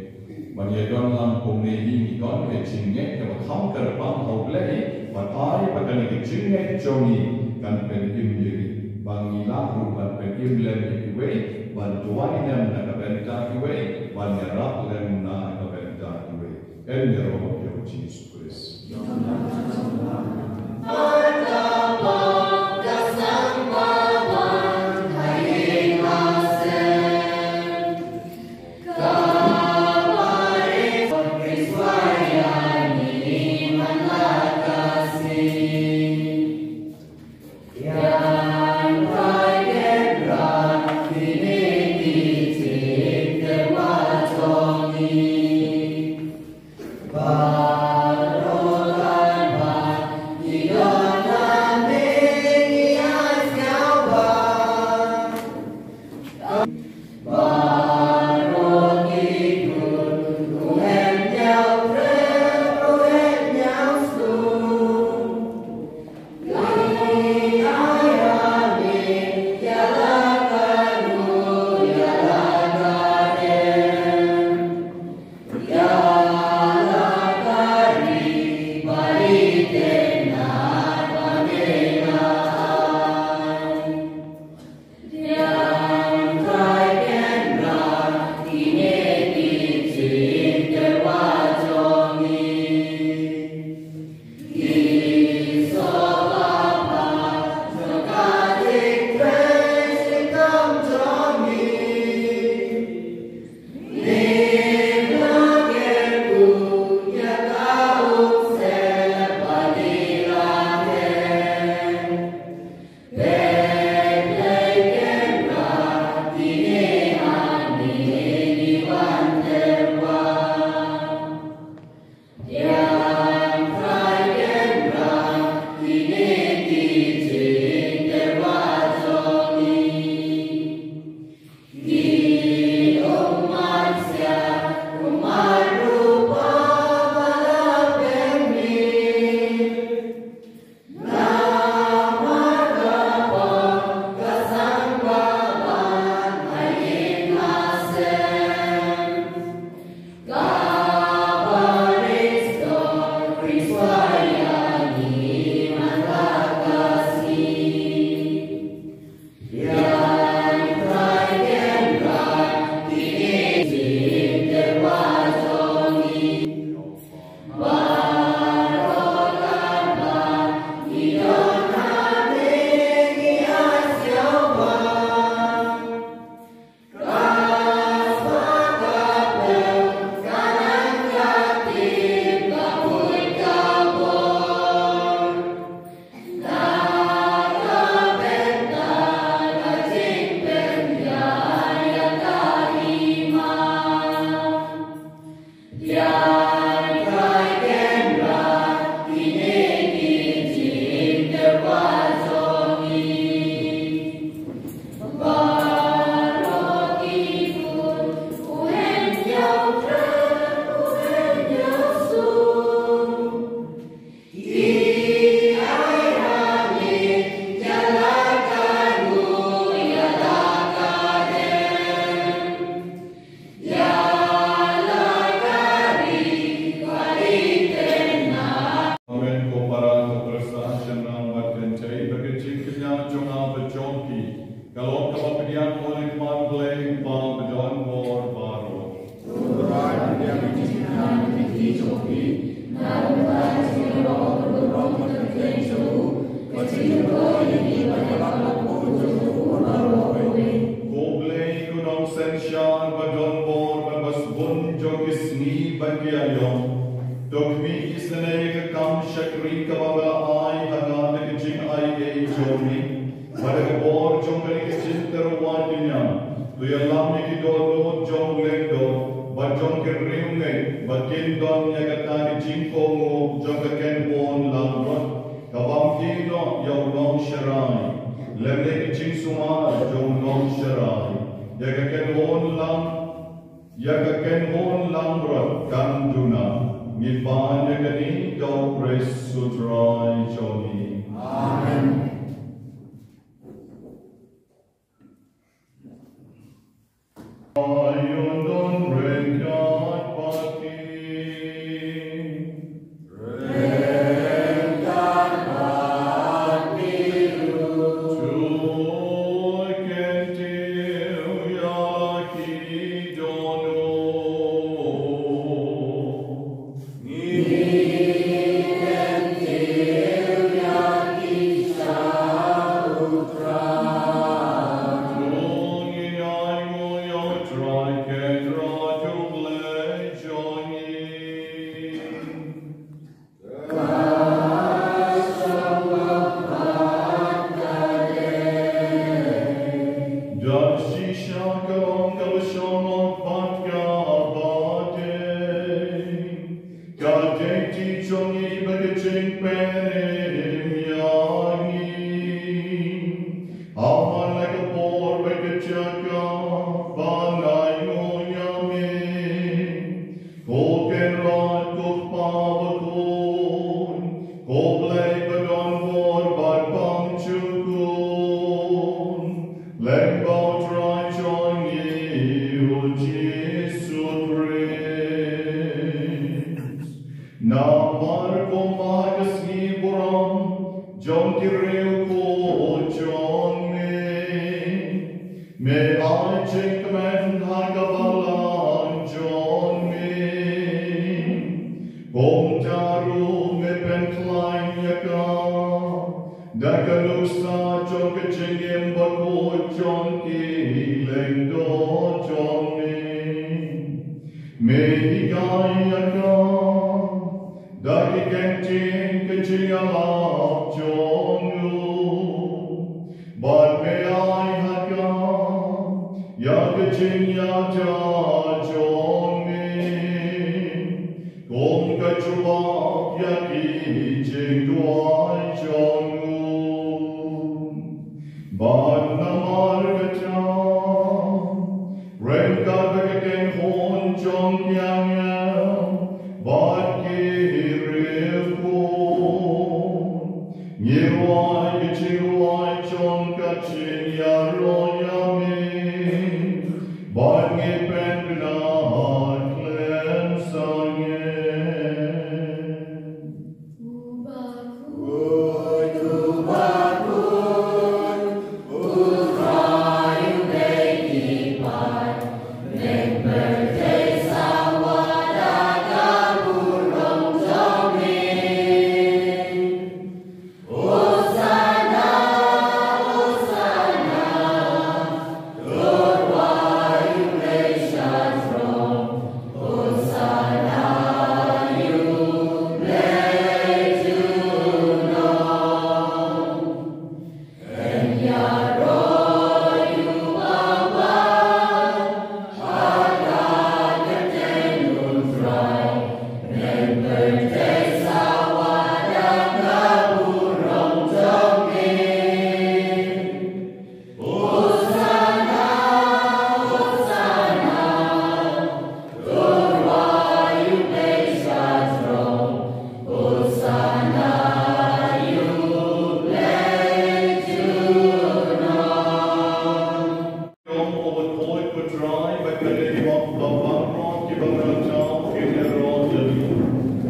Ban ïadon lang kumne hi ngi don ka jingngeit kaba kham kyrpang ha U Blei, ban ai ba kane ka jingngeit jong ngi kan pynim ïa ngi. Ba ngi lah ruh ban pynim lem ïa kiwei, ban duwai lem na ka bynta kiwei, ban ïarap lem na ka bynta kiwei. Yn ïaroh ïa U Jisu Khrist. Bun jong ki sngi bad ki aïom. To khmih isynei ïa ka kam shakri kaba nga la ai ha nga da ka jingaiei jong me, bad da ka bor jong kane ka jingtyrwa synñiang. To ïalam ïa ki dohnud jong u lyngdoh bad jong ki riewngeit, ba kin don ïa kata ka jingkohnguh jong ka kynhun langbrot, ka bym ïehnoh ïa u nongsharai, lymne ka jingsumar jong u nongsharai. Ïa ka kynhun lang Ïa ka kynhun langbrot kan duna. Ngi pan ïa kane da u Khrist u Trai jong ngi. Amen. Ai un don ryngkat bad ngi. Da shisha ka long kaba shong bad kaba dei, ka dei ti jong ngi bad ka jingpynim ïa ngi. Ha man la ka por bad ka jaka ba ngi ainguh ïa me. Ko Kynrad, ko Kpa bakhuid, ko Blei ba don bor bad bymjukut, lyngba u Trai jong ngi u Jisu Khrist. Namar kumba ha ka sngi burom jong ki riewkhuid jong me, me ai jingkmen ha ka balang jong me. Kumta ruh me pynkhlaiñ ïa ka da ka nuksa jong ka jingim bakhuid jong ki lyngdoh jong me. Me hikai ïa ka da ki kyntien ka jingïalap jong u, bad me ai ha ka ïa ka jingïada jong me, kum ka jubab ïa ki jingduwai jong u. Bad namar kata, ryngkat bad ka kynhun jong ki angel bad ki riewkhuid, ngi rwai ka jingrwai jong ka jingïaroh ïa me, bad ngi pynduna khlem sangeh. Jong u bakhuid, ko Trai, bad ka dei ba baroh kiba nga la jaw kin ïaroh ïa me.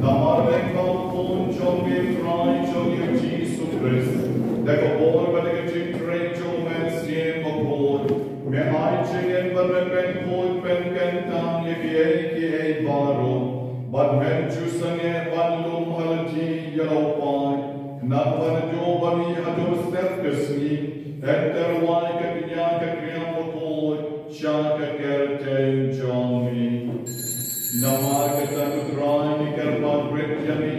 Namar lyngba u Khun jong me u Trai jong ngi u Jisu Khrist, da ka bor bad da ka jingtrei jong u Mynsiem Bakhuid, me ai jingim bad me pynkhuid pynkyntang ïa kiei kiei baroh, bad men ju sangeh ban lum ha lynti ïa la u paid, khnang ba naduh ba mih haduh step ka sngi, yn tyrwa ïa ka kñia ka kñia bakhuid sha ka kyrteng jong me. Namar kata ko Trai, ngi kyrpad rit ïa me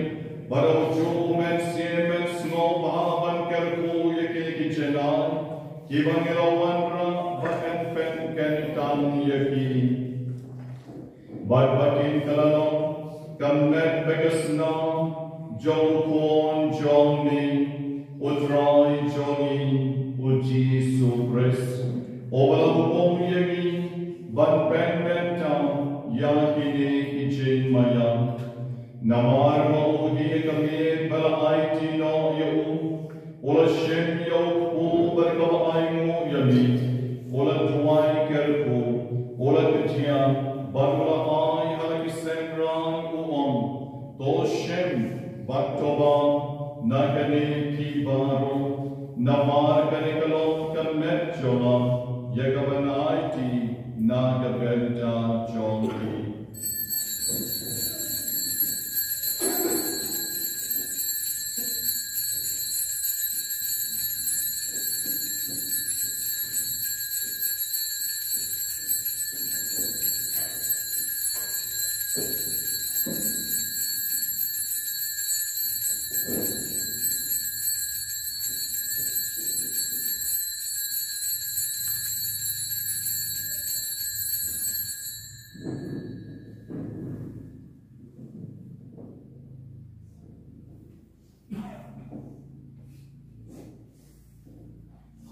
ba da uto u Mynsiem men sngewbha ban kyrkhu ïa kine ki jingai kiba ngi la wanrah ba yn pynkyntang ïa ki. Bad ba kin kylla long ka met bad ka snam jong u Khun jong me, u Trai jong ngi, u Jisu Khrist, uba la hukum ïa ngi ban pynmynta ïa kine ki jingmaïan. Namar ba u hi ka miet ba la aiti noh ïa u, u la shim ïa u kpu bad kaba ainguh ïa me, u la duwai kyrkhu, u la kdiah bad u la ai ha la ki synran, u ong, to shim bad to bam na kane phi baroh, namar kane ka long ka met jong nga ïa kaba ngan aiti na ka bynta jong phi.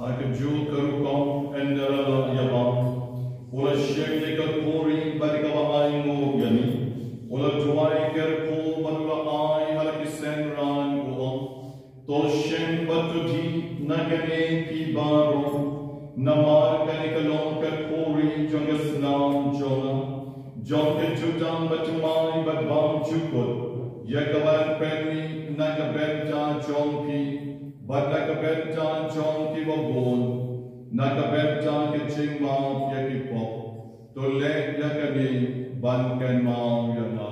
Ha kajuh ka rukom ynda la ïa bam, u la shim ïa ka khuri bad kaba ainguh ïa me, u la duwai kyrkhu bad u la ai ha la ki synran, u ong, to shim bad to dih na kane phi baroh, namar kane ka long ka khuri jong ka snam jong nga, jong ka jutang bathymmai bad bymjukut, ïa kaba ngan pynmih na ka bynta jong phi bad na ka bynta jong kiba bun, na ka bynta ka jingmap ïa ki pop. To leh ïa kane ban kynmaw ïa nga.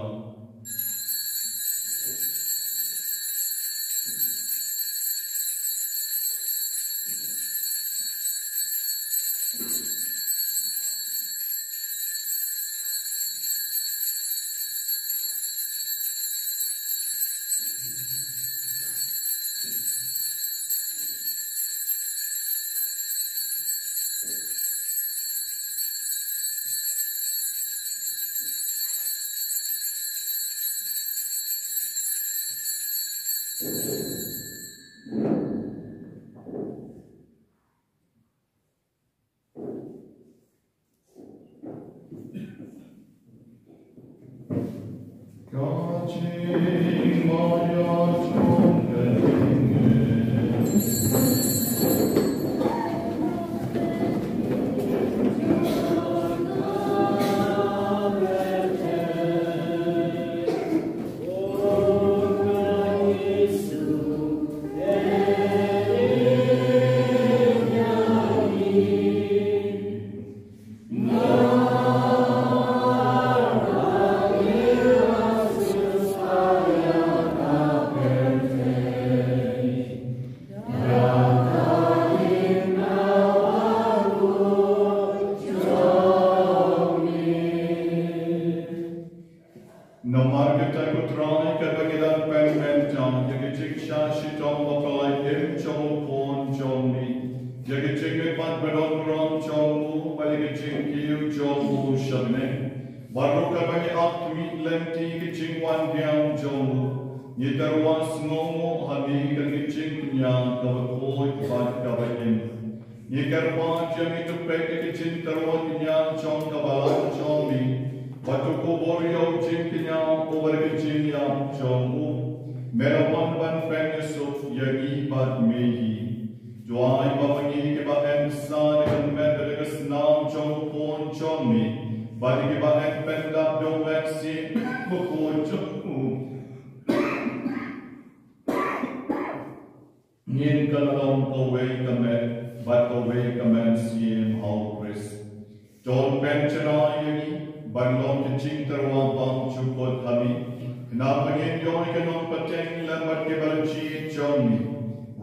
Namar kata ko Trai, katba ngi dang pynmynta ïa ka jingshah shitom baphyllait im jong u Khun jong me, ïa ka jingmihpat badonburom jong u bad ïa ka jingkiew jong u sha bneng, bad ruh katba ngi ap khmih lynti ïa ka jingwan biang jong u, ngi tyrwa sngewnguh ha me kane ka jingkñia kaba khuid bad kaba im. Ngi kyrpad ïa me to peit ïa ka jingtyrwa kñia jong ka balang jong me, bad to kubur ïa u jingkñia uba da ka jingïap jong u. Me la wan ban pynïasuk ïa ngi bad me hi. Duwai ba ma ngi kiba yn bsa da ka met bad da ka snam jong u Khun jong me, bad ïa kiba yn pyndap da u Mynsiem Bakhuid jong u, ngin kylla long kawei ka met bad kawei ka mynsiem ha u Khrist. To pynshai ïa ngi ban long ki jingtyrwa bymjukut ha me, khnang ba ngin ïoh ïa ka nongpyntngen lem bad kiba la jied jong me,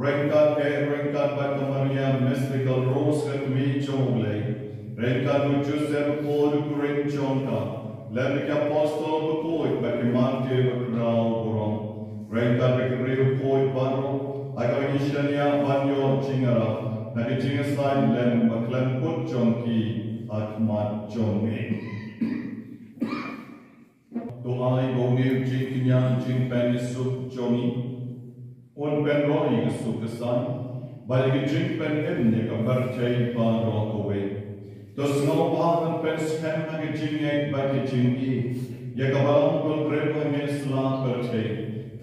ryngkat eh ryngkat bad ka Maria Mystical Rose ka kmie jong U Blei, ryngkat u Joseph u khun jong ka, Lem bad ki apostol bakhuid bad ki martir bakhraw burom, ryngkat bad ki briew khuid baroh, ha kaba ngi shaniah ban ïoh jingïarap na ka jingïasaid lem bakhlem kut jong ki ha khmat jong me. To ai ba une u jingkñia jingpynïasuk jong ngi un pynroi ïa ka suk ka saiñ bad ïa ka jingpynim ïa ka pyrthei baroh kawei. To sngewbha ban pynskhem ha ka jingngeit bad ka jingïeit ïa kaba long kynrip ha ngi sla pyrthei,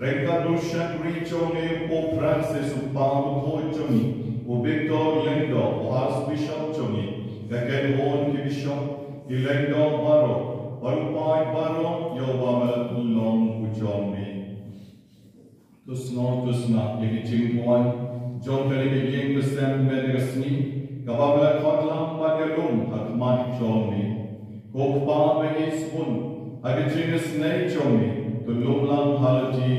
ryngkat u shakri jong ngi u Pope Francis, u Papa bakhuid jong ngi u Victor Lyngdoh, u Archbishop jong ngi, ka kynhun ki bishop, ki lyngdoh baroh bad u paid baroh ïa uba me la pynlong u jong me. To sngew, to sngap ïa ki jingduwai jong kane ka ïing ka sem mynne ka sngi, kaba me la khot lang ban ïalum ha khmat jong me. Ko Kpa ba isnei, ha ka jingisnei jong me to lum lang ha lade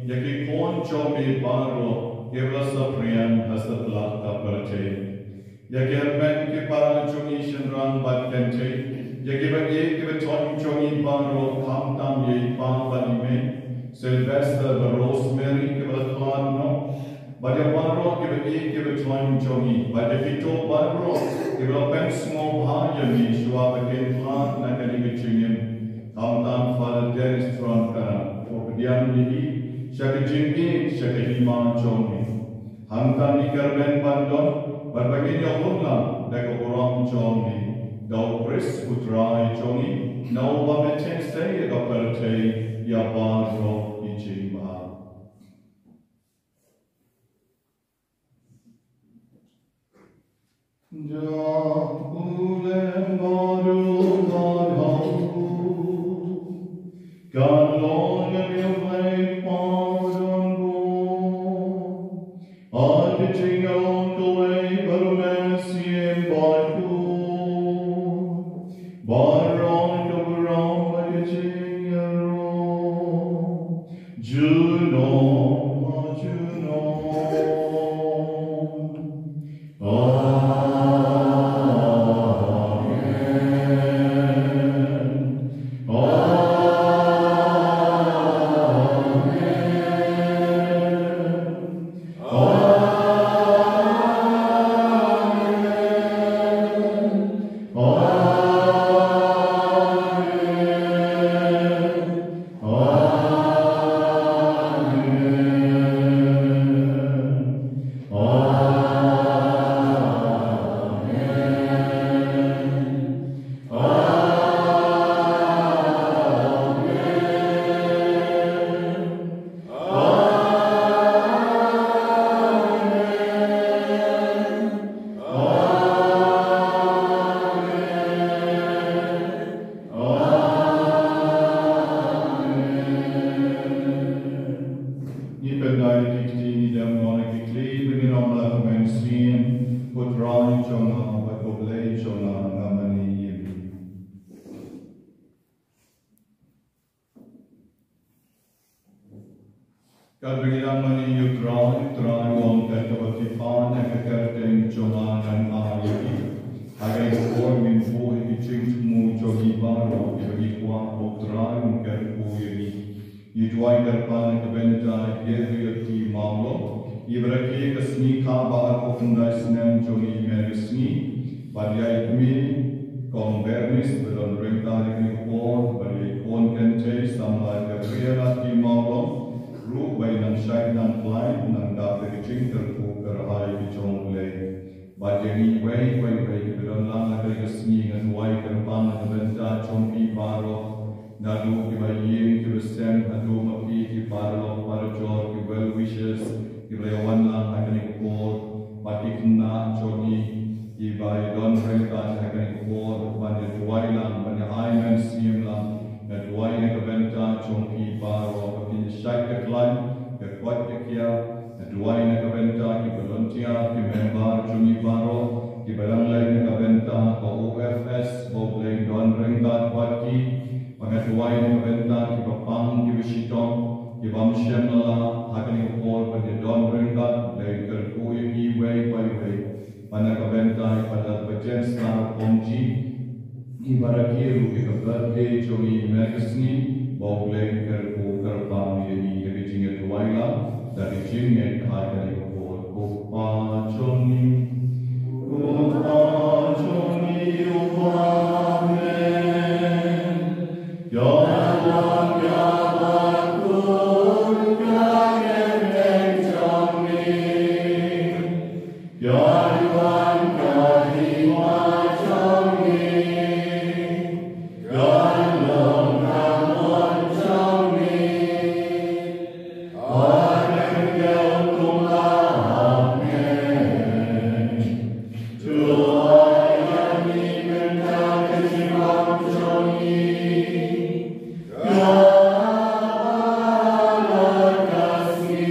ïa ki khun jong me baroh kiba la saphriang ha satlak ka pyrthei. Ïa ki hynmen ki para jong ngi shynrang bad kynthei, ïa kiba ïeit kiba thoiñ jong ngi baroh, khamtam ïa i Pa bad i Mei Sylvester bad Rosemary kiba la khlad noh, bad ïa baroh kiba ïeit kiba thoiñ jong ngi, bad ïa kito baroh kiba la pynsngewbha ïa me shuwa ba kin khlad na kane ka jingim, khamtam Father Dennis Trongkara, to pdiang ïa i sha ka jingïeit, sha ka hima jong me. Hangta ngi kyrmen ban don bad ba ngin ïa hun lang da ka burom jong ngi, da U Khrist U Trai jong ngi, na uba me theh sei ïa ka pyrthei ïa baroh ki jingbha. Da u lem baroh ban hap kan long ïa u Blei Kpa don bor. Ha ka jingïalong kawei bad u Mynsiem Bakhuid, baroh ka burom bad ka jingïaroh junom ha junom. Amen. Amen. Amen. Amen. Amen. Amen. Amen. Amen. Amen. Ngi pyndait ïa ki kti, ngi dem noh na ki kli, ba ngin ong la ka mynsiem: Ko Trai jong nga bad ko Blei jong nga, nga mane ïa me. Katba ngi dang mane ïa U Trai, U Trai u ong: Katba phi pan ïa ka kyrteng jong nga, ngan ai ïa phi. Ha kane ka por ngin buh ïa ki jingthmu jong ngi baroh kiba ngi kwah ba U Trai un kyrkhu ïa ngi. Ngi duwai kyrpad na ka bynta Ïew Ïoh Ti Mawlong, iba rakhe ka sngi kaba arphew khyndai snem jong ngi mynne ka sngi, bad ïa i kmie Kong Bernice ba don ryngkat ïa kane ka por, bad ïa i khun kynthei samla Gabriela T Mawlong ruh ba i nang shait nang khlaiñ, nang dap da ka jingkyrkhu kyrhai ka jong U Blei. Bad ïa ngi iwei pa iwei kiba don lang ha kane ka sngi, nga duwai kyrpad na ka bynta jong phi baroh, naduh kiba ïing kiba sem haduh ma phi ki paralok parajor, ki well wishers kiba la ïa wan lang ha kane ka por, bad ki khynnah jong ngi kiba ïa don ryngkat ha kane ka por ban ïa duwai lang, ban ïa ai mynsiem lang. Nga duwai na ka bynta jong phi baroh, ba phin ïa shait ïa khlaiñ, ïa koit ïa khiah. Nga duwai na ka bynta ki volunteer, ki member jong ngi baroh kiba dang leit na ka bynta ka O F S, ba U Blei un don ryngkat bad ki. Bad nga duwai na ka bynta kiba pang, kiba shitom, ki bym shym la lah ha kane ka por ban ïa don ryngkat, U Blei un kyrkhu ïa ki iwei pa iwei. Bad na ka bynta i Father Bajen Star Pongji, Iba rakhe ruh ïa ka birthday jong i mynne ka sngi, ba U Blei un kyrkhu kyrpang ïa i da ka jingïaduwai lang, da ka jingngeit ha kane ka por. Ko Pa jong ngi, ko Pa jong ngi uba ha bneng, ïa ka kyrteng jong ngi. Ïa ka hima jong ngi, ïa ka long ka mon jong ngi, ha kane ka pyrthei kumba ha bneng. To ai ïa ngi mynta ka jingbam jong ngi, ïa kane ka sngi.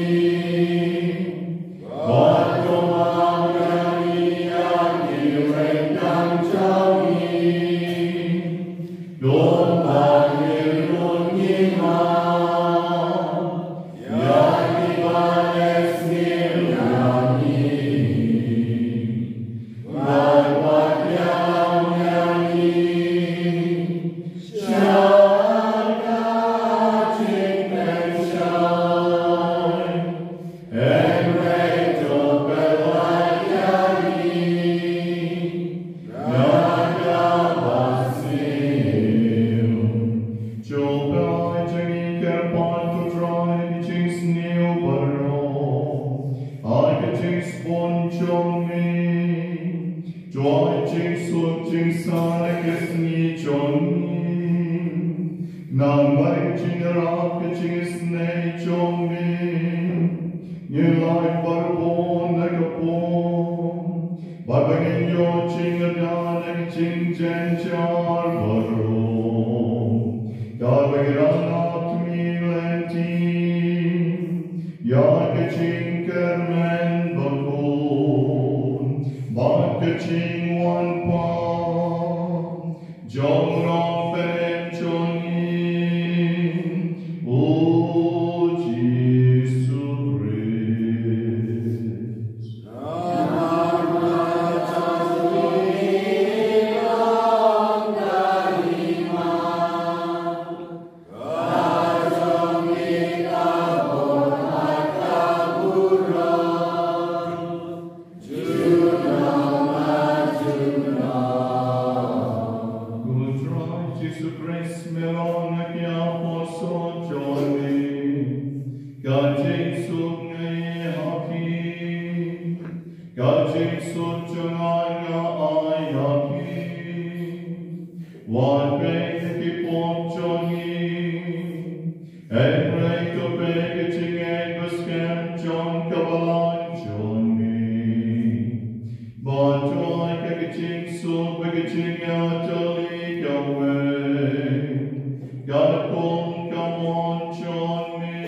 Jong phi jong ngi, Kyrpad ko Trai, ha ka jingsniew baroh, ha ka jingsbun jong me. To ai jingsuk jingsaiñ ha ka sngi jong ngi. Namar ka jingïarap ka jingisynei jong me, ngin lait bha bun na ka pop, bad ba ngin ïoh jingïada na ka jingjynjar baroh. Katba ngi ïarap na ka bynta ïa ka jingkyrmen bakhuid bad ka jingwan pat jong u Nongpynim jong ngi, u Jisu Khrist. Ko Trai Jisu Khrist, me la ong ha ki apostol jong me, ka jingsuk nga ai ha phi, ka jingsuk jong nga nga ai ha phi. Wat peit ha ki pop jong ngi, hynrei to peit ha ka jingngeit baskhem jong ka balang jong me. Bad to ai ha ka jingsuk bad ka jingïatylli kawei, katkum ka mon jong me.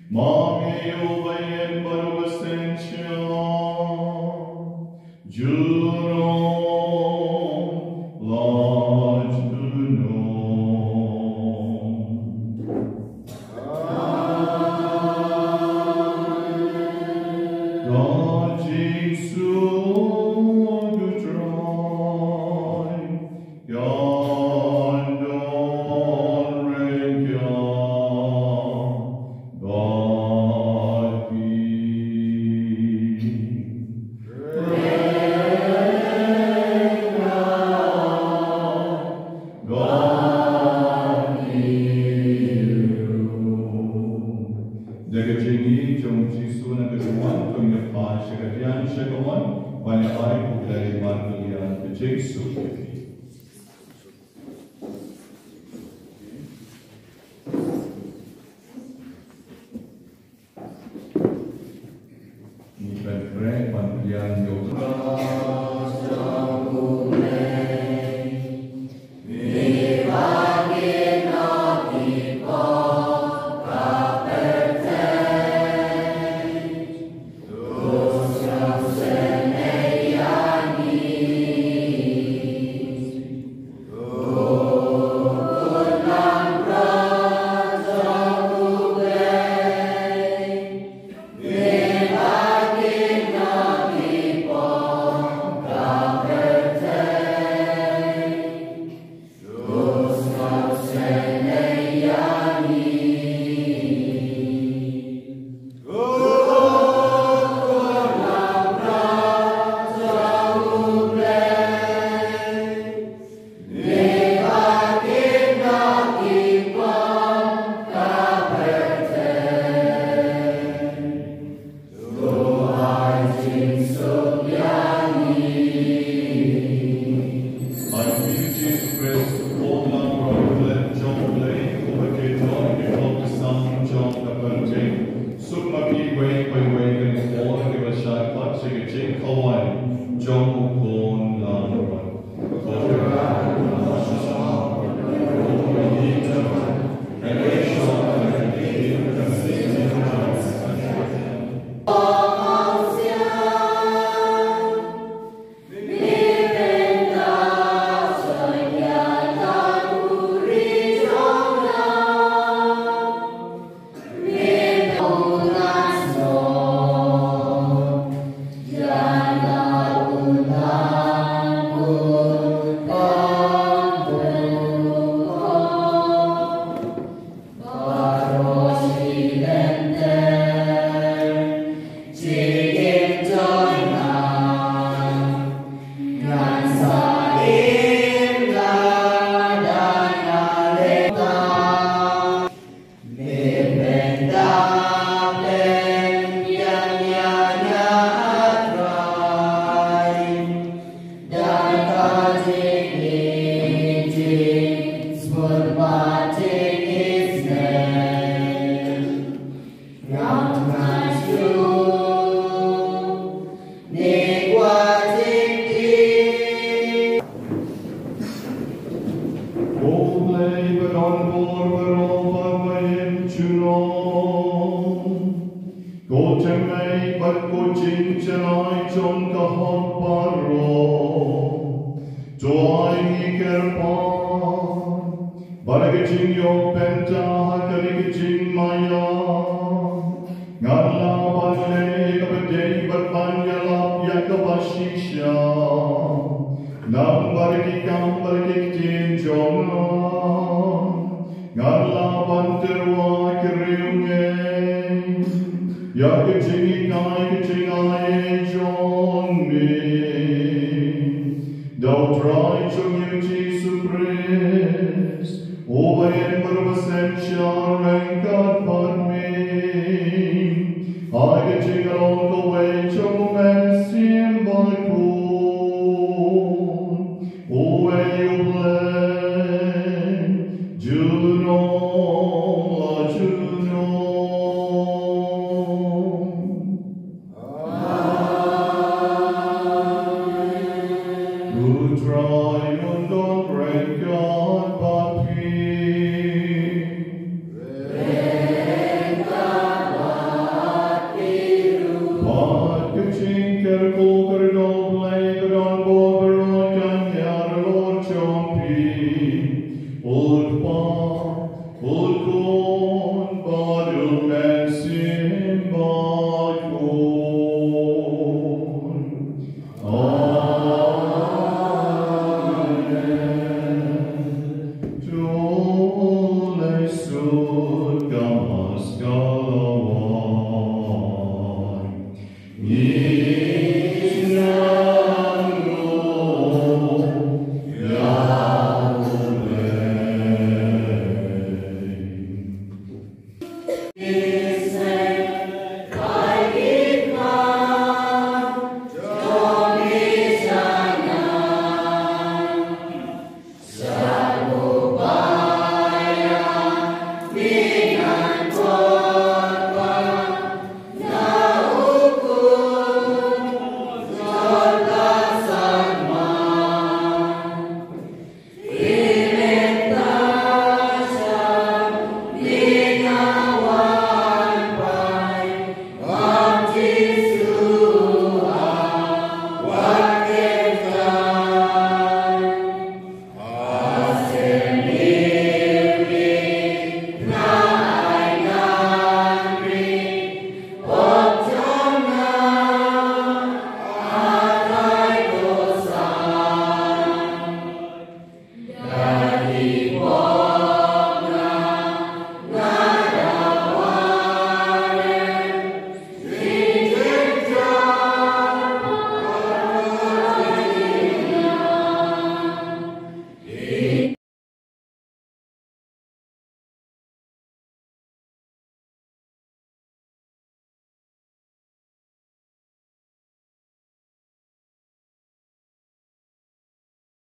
Ma me uba ïeit bad uba synshar, junom la junom. Ka jingsuk U Trai kan don ryngkat bad phi. Da ka jingïeit jong u Jisu na ka jingwan, to ngin ïa phai sha ka diang sha ka mon, ban ïa ai u Blei markylliang ka jingsuk. Ngi pyntrei ban pynïaid ïa u Baroh ba im jynjar. Ko tymmen bad ko jingjanai jong ka hok baroh, to ai ngi kyrpad ba da ka jingïoh bynta ha ka ri ka jingmaïa, ngan lah ban leh ïa kaba dei bad ban ïalap ïa kaba shisha, namar ki kam bad ki ktien jong nga. Ngan lah ban tyrwa kyrïu ngeit ïa ka jinghikai ka jingai jong me. Da U Trai jong ngi U Jisu Khrist, uba im bad uba synshar ryngkat bad me, ha ka jinglong kawei jong U Mynsiem Bakhuid, uwei U Blei, junom la junom. U Trai un don ryngkat bad phi. Bad ka jingkyrkhu kyrdoh Blei ka don bad baroh kan ïa halor jong phi. U Kpa, U Khun,